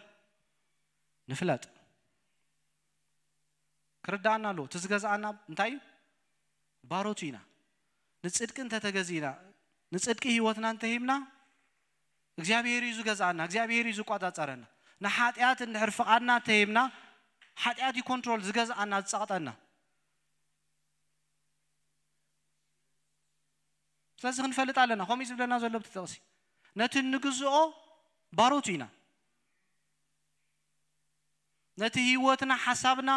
ንፍለጥ። ክርድኣና ኣለዎ። እቲ ዝገዝኣና እንታይ እዩ? ባሮቱ ኢና። ንጽድቂ እንተተገዚእና፣ ንጽድቂ ህይወትና እንተሂብና፣ እግዚኣብሔር እዩ ዝገዝኣና፣ እግዚኣብሔር እዩ ዝቆጻጸረና። ንሓጢኣት እንድሕር ፍቓድና እንተሂብና፣ ሓጢኣት እዩ ኮንትሮል ዝገዝኣና፣ ዝጸቕጠና። ስለዚ ክንፈልጥ ኣለና። ከምኡ እዩ ዝብለና ዘሎ ብቲ ጥቕሲ። ነቲ እንግዝኦ ባሮቱ ኢና። ነቲ ህይወትና፣ ሓሳብና፣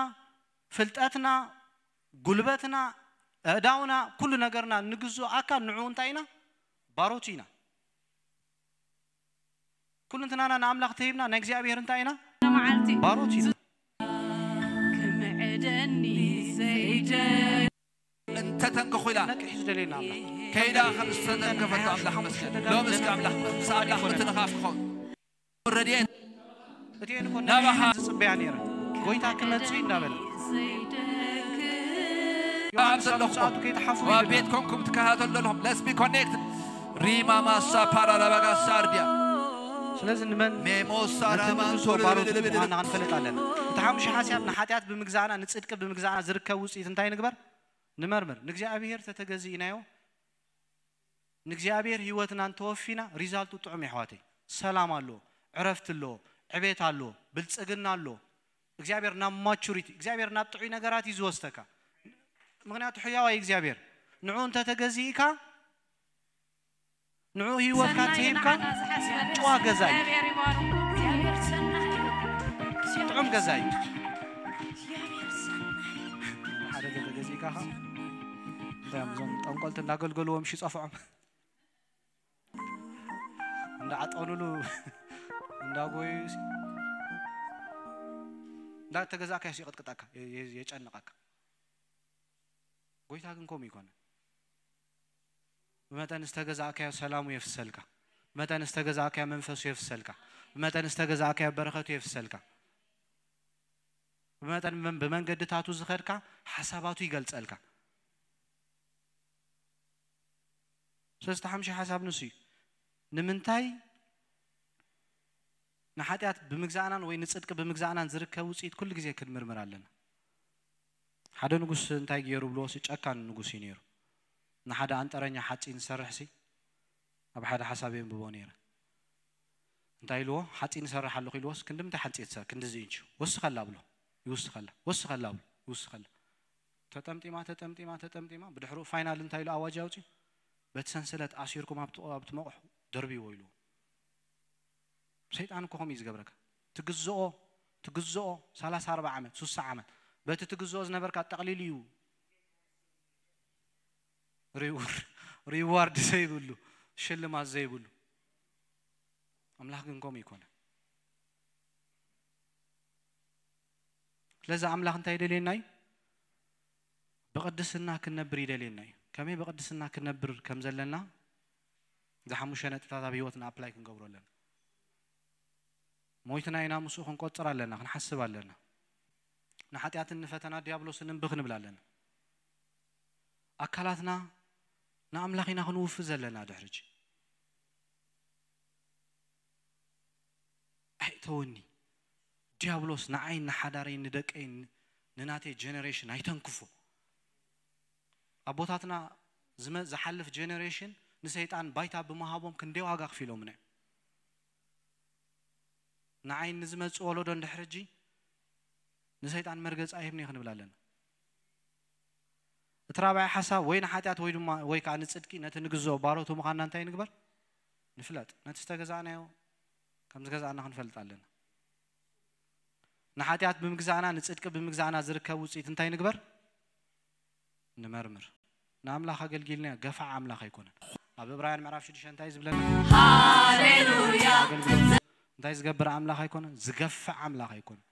ፍልጠትና፣ ጉልበትና፣ ኣእዳውና፣ ኩሉ ነገርና እንግዝኦ ኣካል ንዕኡ እንታይ ኢና? ባሮቱ ኢና። ኩሉ እንትናና ንኣምላኽ ተሂብና ናይ እግዚኣብሔር እንታይ ኢና? መዓልቲ ባሮት ኢና። ክምዕደኒ ዘይደ እንተተንከኹ ኢላ ነቅሕ ዝደልየና ኣምላኽ ከይዳ ከም ዝተተንከፈቶ ኣምላኽ መስገን። ሎም እስከ ኣምላኽ ምስ ኣምላኽ ምትንኻፍ ክኸውን ረድኤት እቲኤን እኮ ናባኻ ዝጽበያ ነይረ ጎይታ ክመጽእ እንዳበለ ኣብ ዘለኹም ምጽኣቱ ከይትሓፍሩ ኣብ ይብል። ቤት ኮንኩም ትከታተሉ ኣለኹም። Let's be connected. ሪማ ማሳ ፓራራባጋ ሳርዲያ ስለዚ ንመን ሜሞሳ ነቲ ራማን ንግዝኦ ባሮት ምዃንና ክንፈልጥ ኣለና። እቲ ሓሙሻ ሓስያብ ንሓጢኣት ብምግዛእና ንጽድቂ ብምግዛእና ዝርከብ ውጽኢት እንታይ ንግበር? ንመርምር። ንእግዚኣብሔር ተተገዚእናዮ ንእግዚኣብሔር ህይወትና እንተወፊና ሪዛልቱ ጥዑም የሕዋተይ። ሰላም ኣለዎ፣ ዕረፍቲ ኣለዎ፣ ዕቤት ኣለዎ፣ ብልጽግና ኣለዎ። እግዚኣብሔር ናብ ማቹሪቲ፣ እግዚኣብሔር ናብ ጥዑይ ነገራት እዩ ዝወስደካ። ምኽንያቱ ሕያዋይ እግዚኣብሔር ንዑ እንተተገዚእካ ንዑ ህይወትካ እንተሂብካ ጭዋ ገዛ እዩ። ጥዑም ገዛ እዩ። ሓደ ገዛ ገዚእካ ኸዓ እንታይ እዮም እዞም ጠንቆልቲ እንዳገልገልዎም ሺ ጸፍዖም እንዳዓጠኑሉ እንዳጎዩ እንዳተገዛእካ ይቕጥቅጠካ የጨንቐካ። ጎይታ ግን ከምኡ ይኮነ። ብመጠን ዝተገዛእካዮ ሰላሙ የፍሰልካ። ብመጠን ዝተገዛእካዮ መንፈሱ የፍሰልካ። ብመጠን ዝተገዛእካዮ በረኸቱ የፍሰልካ። ብመጠን ብመንገድታቱ ዝኸድካ ሓሳባቱ ይገልጸልካ። ስለዚ እቲ ሓምሻይ ሓሳብ ንሱ እዩ። ንምንታይ ንሓጢኣት ብምግዛእናን ወይ ንጽድቂ ብምግዛእናን ዝርከብ ውጽኢት ኩሉ ግዜ ክንምርምር ኣለና። ሓደ ንጉስ እንታይ ገይሩ ብልዎ ሲ ጨካን ንጉስ እዩ ነይሩ። ንሓደ ኣንጠረኛ ሓጺን ዝሰርሕ ሲ ኣብ ሓደ ሓሳብ የንብቦ ነይረ። እንታይ ኢልዎ? ሓጺን ይሰርሕ ኣለኹ ኢልዎስ ክንዲ ምንታይ ሓንጺት ሰ ክንዲ እዚ ኢንች ወስኸላ ብሎ። ይውስኸላ ወስኸላ ብሎ ይውስኸላ። ተጠምጢማ ተጠምጢማ ተጠምጢማ ብድሕሪኡ ፋይናል እንታይ ኢሉ ኣዋጅ ኣውጺኡ? በቲ ሰንሰለት ኣሲርኩም ኣብቲ ኣብቲ መቑሕ ደርብይዎ ኢልዎ። ሰይጣን እኮ ከምኡ እዩ ዝገብረካ። ትግዝኦ ትግዝኦ ሰላሳ ኣርባዓ ዓመት ሱሳ ዓመት በቲ ትግዝኦ ዝነበርካ ጠቕሊሉ እዩ ሪውር- ሪዋርድ ዘይብሉ ሽልማት ዘይብሉ። ኣምላኽ ግን ከምኡ ይኮነ። ስለዚ ኣምላኽ እንታይ ይደልየና እዩ? ብቕድስና ክንነብር ይደልየና እዩ። ከመይ ብቕድስና ክንነብር ከም ዘለና እዚ ሓሙሽተ ነጥብታት ኣብ ህይወትና ኣፕላይ ክንገብሮ ኣለና። ሞይትና ኢና ምስኡ ክንቆጽር ኣለና፣ ክንሓስብ ኣለና። ንሓጢኣትን ንፈተና ዲያብሎስን እምቢ ክንብል ኣለና። ኣካላትና ንኣምላኽ ኢና ክንውፊ ዘለና ድሕሪ ሕጂ። ኣይእተወኒ። ዲያብሎስ ንዓይን ንሓዳረይን ንደቀይን ንናተይ ጀነሬሽን ኣይተንክፎ። ኣቦታትና ዝመ- ዝሓልፍ ጀነሬሽን ንሰይጣን ባይታ ብምሃቦም ክንደይ ዋጋ ኣኽፊሎምና እዮም። ንዓይን ንዝመጽእ ወለዶ እንድሕር ሕጂ ንሰይጣን መርገጺ ኣይህብን እየ ክንብል ኣለና። እቲ ራብዓይ ሓሳብ ወይ ንሓጢኣት ወይ ድማ ወይ ከዓ ንጽድቂ ነቲ ንግዝኦ ባሮቱ ምዃንና እንታይ ንግበር? ንፍለጥ። ነቲ ዝተገዛእናዮ ከም ዝገዛእና ክንፈልጥ ኣለና። ንሓጢኣት ብምግዛእና ንጽድቂ ብምግዛእና ዝርከብ ውጽኢት እንታይ ንግበር? ንመርምር። ንኣምላኽ ኣገልጊልና ገፋዕ ኣምላኽ ኣይኮነን። ኣብ ዕብራውያን ምዕራፍ ሽዱሽተ እንታይ ዝብለና? ሃሌሉያ። ኣገልግሎት እንታይ ዝገብር ኣምላኽ ኣይኮነን፣ ዝገፍዕ ኣምላኽ ኣይኮነን።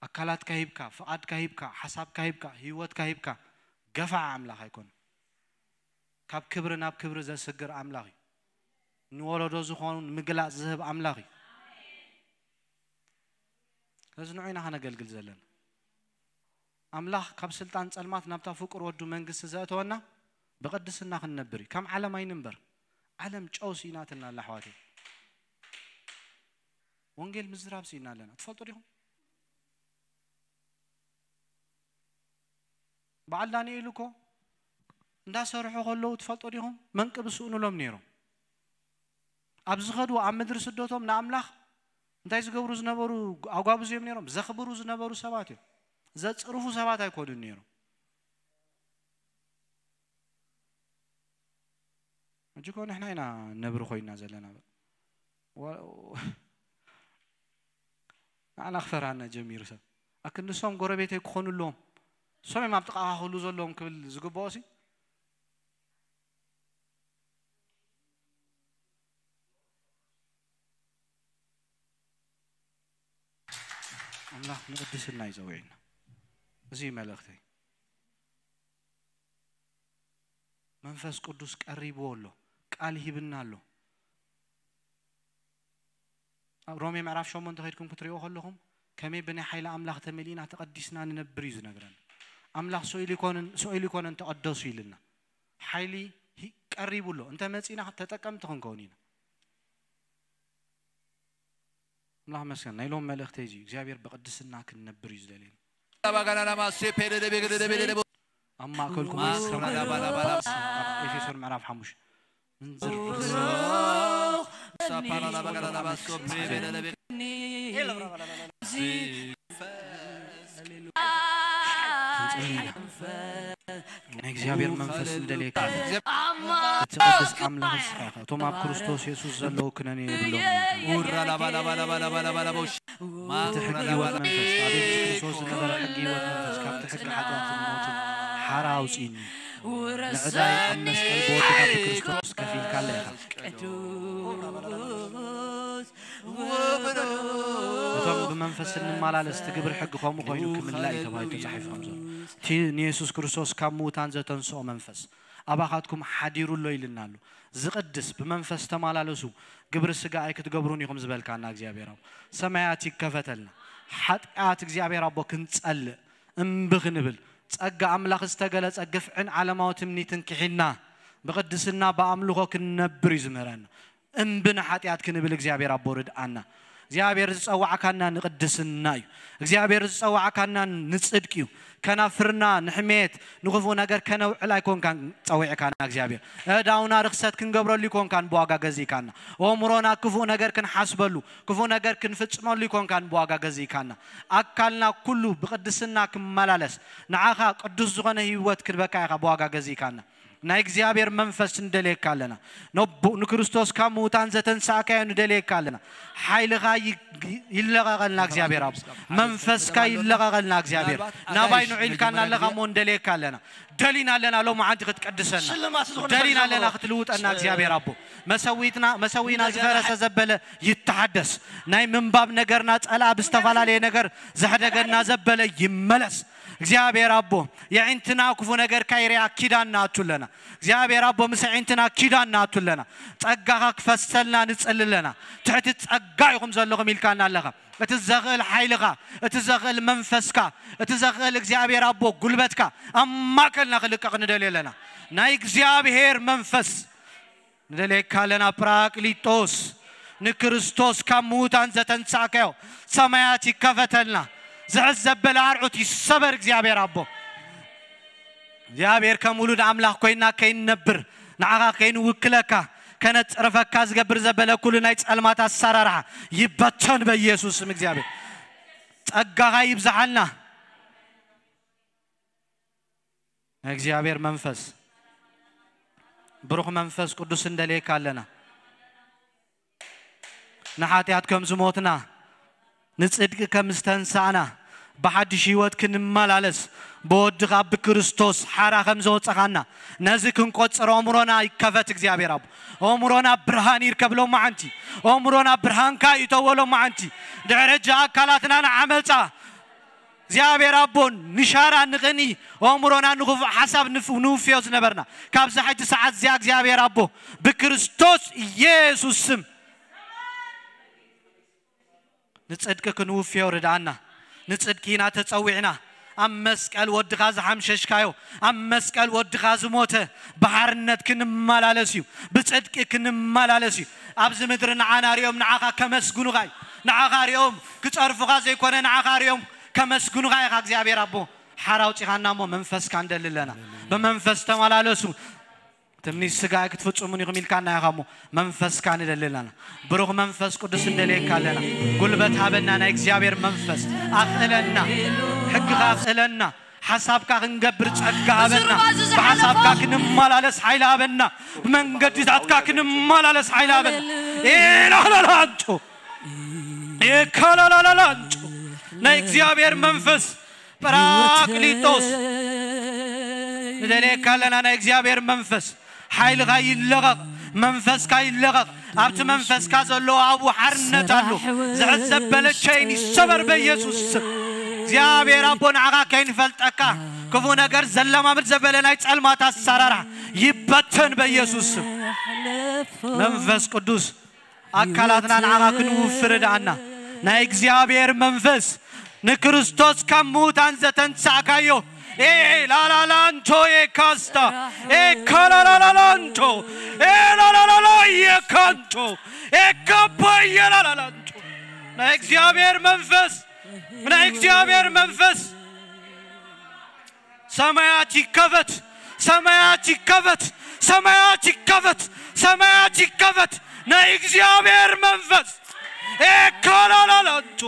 ኣካላትካ ሂብካ፣ ፍቓድካ ሂብካ፣ ሓሳብካ ሂብካ፣ ህይወትካ ሂብካ ገፋዕ ኣምላኽ ኣይኮነን። ካብ ክብሪ ናብ ክብሪ ዘስግር ኣምላኽ እዩ። ንወለዶ ዝኾኑ ንምግላጽ ዝህብ ኣምላኽ እዩ። ስለዚ ንዑ ኢና ከነገልግል ዘለና። ኣምላኽ ካብ ስልጣን ጸልማት ናብታ ፍቁር ወዱ መንግስቲ ዘእተወና ብቕድስና ክንነብር እዩ። ከም ዓለም ኣይንንበር። ዓለም ጨው ስኢናትና ኣላ ኣሕዋተይ። ወንጌል ምዝራብ ስኢና ኣለና። ትፈልጡ ዲኹም? በዓል ዳንኤል እኮ እንዳሰርሑ ከለዉ ትፈልጦ ዲኹም? መንቅቢ ስኡኑሎም ነይሮም። ኣብ ዝኸድዎ ኣብ ምድሪ ስደቶም ንኣምላኽ እንታይ ዝገብሩ ዝነበሩ ኣጓብዝ እዮም ነይሮም? ዘኽብሩ ዝነበሩ ሰባት እዮም። ዘጽርፉ ሰባት ኣይኮኑን ነይሮም። ሕጂ እኮ ንሕና ኢና ነብሪ ኮይና ዘለና። ወ- ንዓና ክፈርሃና ጀሚሩ ሰብ ኣክንሶም ጎረቤተይ ክኾኑ ኣለዎም። እሶም እዮም ኣብ ጥቓኻ ክህሉ ዘለዎም ክብል ዝግብኦ ሲ ኣምላኽ ንቕድስና እዩ ጸዊዕና። እዚ እዩ መልእኽተይ። መንፈስ ቅዱስ ቀሪብዎ ኣሎ፣ ቃል ሂብና ኣሎ። ኣብ ሮሜ ምዕራፍ ሸሞንተ ከይድኩም ክትሪእዎ ከለኹም ከመይ ብናይ ሓይሊ ኣምላኽ ተመሊእና ተቐዲስና ንነብር እዩ ዝነግረና። ኣምላኽ ስኢሉ ይኮንን ስኢሉ ይኮነን ተቐደሱ ኢልና። ሓይሊ ሂ- ቀሪቡ ኣሎ። እንተ መጺና ተጠቀምቲ ክንከውን ኢና። ኣምላኽ መስገን ናይ ሎም መልእኽተይ እዚ እዩ። እግዚኣብሔር ብቕድስና ክንነብር እዩ ዝደልየና። ኣብ ማእከልኩም ኣብ ኤፌሶን ምዕራፍ ሓሙሽተ ምንዝር ርክስ ናይ እግዚኣብሔር መንፈስ እንደልየካ ኣሎ። እቲ ቅዱስ ኣምላኽ ንስኻ ኢኻ። እቶም ኣብ ክርስቶስ የሱስ ዘለዉ ክነንዮ የብሎም። እቲ ሕጊ ህይወት መንፈስ፣ ኣብ የሱስ ክርስቶስ ዝነበረ ሕጊ ህይወት መንፈስ፣ ካብቲ ሕጊ ሓጢኣትን ሞትን ሓራ ኣውፅእኒ። ንዕዳይ ኣብ መስቀል ብወድኻ ብክርስቶስ ከፊልካለ ኢኻ። እቶም ብመንፈስ እንመላለስ፣ እቲ ግብሪ ሕጊ ከምኡ ኮይኑ ክምላእ እዩ ተባሂሉ ተጻሒፉ ከም ዘሎ። እቲ ንየሱስ ክርስቶስ ካብ ምዉታን ዘተንስኦ መንፈስ ኣባኻትኩም ሓዲሩ ኣሎ ኢልና ኣሎ። ዝቕድስ፣ ብመንፈስ ተመላለሱ፣ ግብሪ ስጋ ኣይክትገብሩን ኢኹም ዝበልካና እግዚኣብሔር ኣቦ፣ ሰማያት ይከፈተልና። ሓጢኣት እግዚኣብሔር ኣቦ ክንጸልእ፣ እምቢ ክንብል፣ ጸጋ ኣምላኽ ዝተገለጸ ግፍዕን ዓለማዊ ትምኒትን ክሒድና፣ ብቕድስና ብኣምልኾ ክንነብር እዩ ዝምህረና። እምቢ ንሓጢኣት ክንብል እግዚኣብሔር ኣቦ ርድኣና። እግዚኣብሔር ዝጸዋዕካና ንቅድስና እዩ። እግዚኣብሔር ዝጸዋዕካና ንጽድቂ እዩ። ከናፍርና ንሕሜት ንክፉእ ነገር ከነውዕል ኣይኮንካን ጸዊዕካና እግዚኣብሔር። እዳውና ርክሰት ክንገብረሉ ኣይኮንካን ብዋጋ ገዚእካና። ኣእምሮና ክፉእ ነገር ክንሓስበሉ፣ ክፉእ ነገር ክንፍጽመሉ ኣይኮንካን ብዋጋ ገዚእካና። ኣካልና ኩሉ ብቅድስና ክመላለስ፣ ንዓኻ ቅዱስ ዝኾነ ህይወት ክንበካ ኢኻ ብዋጋ ገዚእካና። ናይ እግዚኣብሔር መንፈስ ንደልየካ ኣለና። ነቦ-፣ ንክርስቶስ ካብ ምዉታን ዘተንሳእካዮ ንደልየካ ኣለና። ሓይልኻ ይ-፣ ይለቐቐልና እግዚኣብሔር ኣቦ። መንፈስካ ይለቐቐልና እግዚኣብሔር። ናባይ ንዑ ኢልካና ኣለኻ እሞ ንደልየካ ኣለና። ደሊና ኣለና ሎማዓንቲ ክትቀድሰና። ሽልማት ዝኾነ ደሊና ሽልማት ኣለና ክትልውጠና እግዚኣብሔር ኣቦ። መሰዊትና፣ መሰዊና ዝፈረሰ ዘበለ ይተሓደስ። ናይ ምንባብ ነገርና ጸላእ ብዝተፈላለየ ነገር ዘሕደገና ዘበለ ይመለስ። እግዚኣብሔር ኣቦ፣ የዒንትና ክፉ ነገር ካይርያ ኪዳን ንኣቱ ኣለና። እግዚኣብሔር ኣቦ፣ ምስ የዒንትና ኪዳን ንኣቱ ኣለና። ጸጋኻ ክፈሰልና ንጽሊ ኣለና። ትሕቲ ጸጋ ኢኹም ዘለኹም ኢልካና ኣለኻ። እቲ ዘኽእል ሓይልኻ፣ እቲ ዘኽእል መንፈስካ፣ እቲ ዘኽእል እግዚኣብሔር ኣቦ ጉልበትካ ኣብ ማእከልና ክልቀቕ ንደልዮ ኣለና። ናይ እግዚኣብሔር መንፈስ ንደልየካ ኣለና ጳራቅሊጦስ፣ ንክርስቶስ ካብ ምዉታን ዘተንሳእካዮ፣ ሰማያት ይከፈተልና፣ ዝሕዝ ዘበለ ኣርዑት ይሰበር። እግዚኣብሔር ኣቦ፣ እግዚኣብሔር ከም ውሉድ ኣምላኽ ኮይና ከይንነብር፣ ንዓኻ ከይንውክለካ፣ ከነጽርፈካ ዝገብር ዘበለ ኩሉ ናይ ጸልማት ኣሰራርሓ ይበተን በኢየሱስ ስም። እግዚኣብሔር ጸጋኻ ይብዝሓልና። ናይ እግዚኣብሔር መንፈስ፣ ብሩኽ መንፈስ ቅዱስ እንደልየካ ኣለና። ንሓጢኣት ከም ዝሞትና፣ ንጽድቂ ከም ዝተንሳእና፣ ብሓድሽ ህይወት ክንመላለስ፣ ብወድኻ ብክርስቶስ ሓራ ከም ዘወጸኻና፣ ነዚ ክንቆጽር ኣእምሮና ይከፈት እግዚኣብሔር ኣቦ። ኣእምሮና ብርሃን ይርከብ ሎማዓንቲ። ኣእምሮና ብርሃንካ ይእተዎ ሎማዓንቲ። ድሕሪ ሕጂ ኣካላትና ንዓመጻ እግዚኣብሔር ኣቦ ንሻራ ንቕኒ ኣእምሮና ንኽፉእ ሓሳብ ንፍ-፣ ንውፍዮ ዝነበርና ካብዛ ሕጂ ሰዓት እዚኣ እግዚኣብሔር ኣቦ ብክርስቶስ ኢየሱስ ስም ንጽድቂ ክንውፍዮ ርድኣና። ንጽድቂ ኢና ተጸዊዕና። ኣብ መስቀል ወድኻ ዝሓምሸሽካዮ፣ ኣብ መስቀል ወድኻ ዝሞተ ብሓርነት ክንመላለስ እዩ፣ ብጽድቂ ክንመላለስ እዩ። ኣብዚ ምድሪ ንዓና ሪኦም ንዓኻ ከመስግኑኻ እዩ። ንዓኻ ሪኦም ክጸርፉኻ ዘይኮነ ንዓኻ ሪኦም ከመስግኑኻ ኢኻ እግዚኣብሔር ኣቦ። ሓራ ኣውጺኻና እሞ መንፈስካ ንደሊ ኣለና። ብመንፈስ ተመላለሱ። ትምኒት ስጋ ኣይክትፍጽሙን ኢኹም ኢልካና ኢኻ እሞ መንፈስካ ንደሊ ኣለና። ብሩኽ መንፈስ ቅዱስ ንደልየካ ኣለና። ጉልበት ሃበና ናይ እግዚኣብሔር መንፈስ። ኣኽእለና። ሕግኻ ኣኽእለና። ሓሳብካ ክንገብር ጸጋ ሃበና። ብሓሳብካ ክንመላለስ ሓይሊ ሃበና። ብመንገድታትካ ክንመላለስ ሓይሊ ሃበና። ኤላላላንቶ። ኤካላላላላንቶ። ናይ እግዚኣብሔር መንፈስ ጳራቅሊጦስ ንደልየካ ኣለና። ናይ እግዚኣብሔር መንፈስ ሓይልኻ ይለቐቕ፣ መንፈስካ ይለቐቕ። ኣብቲ መንፈስካ ዘሎ ኣብኡ ሓርነት ኣሎ። ዝሕዝ ዘበለ ቸይን ይሰበር በኢየሱስ ስም። እግዚኣብሔር ኣቦ ንዓኻ ከይንፈልጠካ ክፉ ነገር ዘለማምድ ዘበለ ናይ ጸልማት ኣሰራርሓ ይበተን በኢየሱስ ስም። መንፈስ ቅዱስ ኣካላትና ንዓኻ ክንውፍር ርድኣና። ናይ እግዚኣብሔር መንፈስ ንክርስቶስ ካብ ምዉታን ዘተንሳእካዮ፣ ኤ ላላላንቶ ኤካስታ፣ ኤ ካላላላላንቶ፣ ኤ ላላላላ ኤካንቶ፣ ኤ ካባ ኤ ላላላንቶ። ናይ እግዚኣብሔር መንፈስ፣ ናይ እግዚኣብሔር መንፈስ ሰማያት ይከፈት፣ ሰማያት ይከፈት፣ ሰማያት ይከፈት፣ ሰማያት ይከፈት። ናይ እግዚኣብሔር መንፈስ ኤካላላላንቶ፣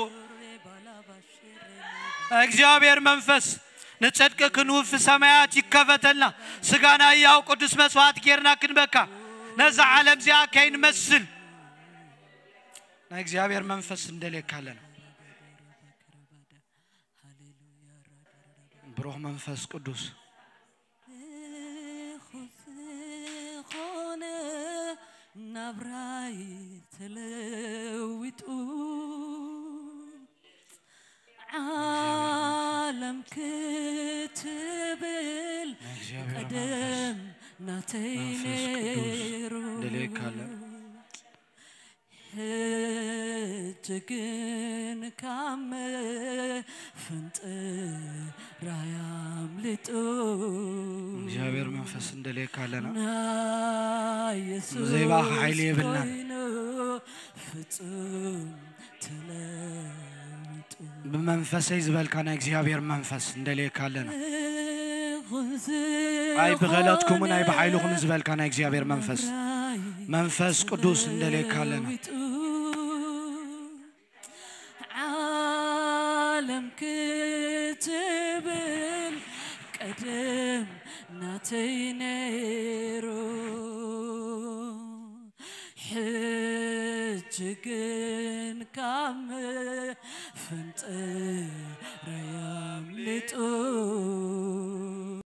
ናይ እግዚኣብሔር መንፈስ ንጽድቂ ክንውፊ ሰማያት ይከፈተልና። ስጋና ህያው ቅዱስ መስዋዕት ጌርና ክንበካ ነዛ ዓለም እዚኣ ከይንመስል ናይ እግዚኣብሔር መንፈስ እንደልየካ ኣለና። ብሩኽ መንፈስ ቅዱስ። ዝኾነ ናብራይ ተለዊጡ ዓለም ክትብል ናይ እግዚኣብሔር መንፈስ፣ ቀደም ናተይ መንፈስ ቅዱስ ነይሩ። እንደልየካ ኣለና። ሕጂ ግን ካብ መፈንጠራይ ኣምሊጡ። እግዚኣብሔር መንፈስ እንደልየካ ኣለና። ናይ የሱስ ዘይብኣኻ ሓይሊ የብልናን። ኮይኑ ፍጹም ተለዊጡ። ብመንፈሰይ ዝበልካ ናይ እግዚኣብሔር መንፈስ እንደልየካ ኣለና። ኣይ ብኸእለትኩምን ኣይ ብሓይልኹም ዝበልካ ናይ እግዚኣብሔር መንፈስ፣ መንፈስ ቅዱስ እንደልየካ ኣለና። ዓለም ክትብል ቀደም ናተይ ነይሩ። ሕጂ ግን ካብ መፈንጠራይ ኣምሊጡ።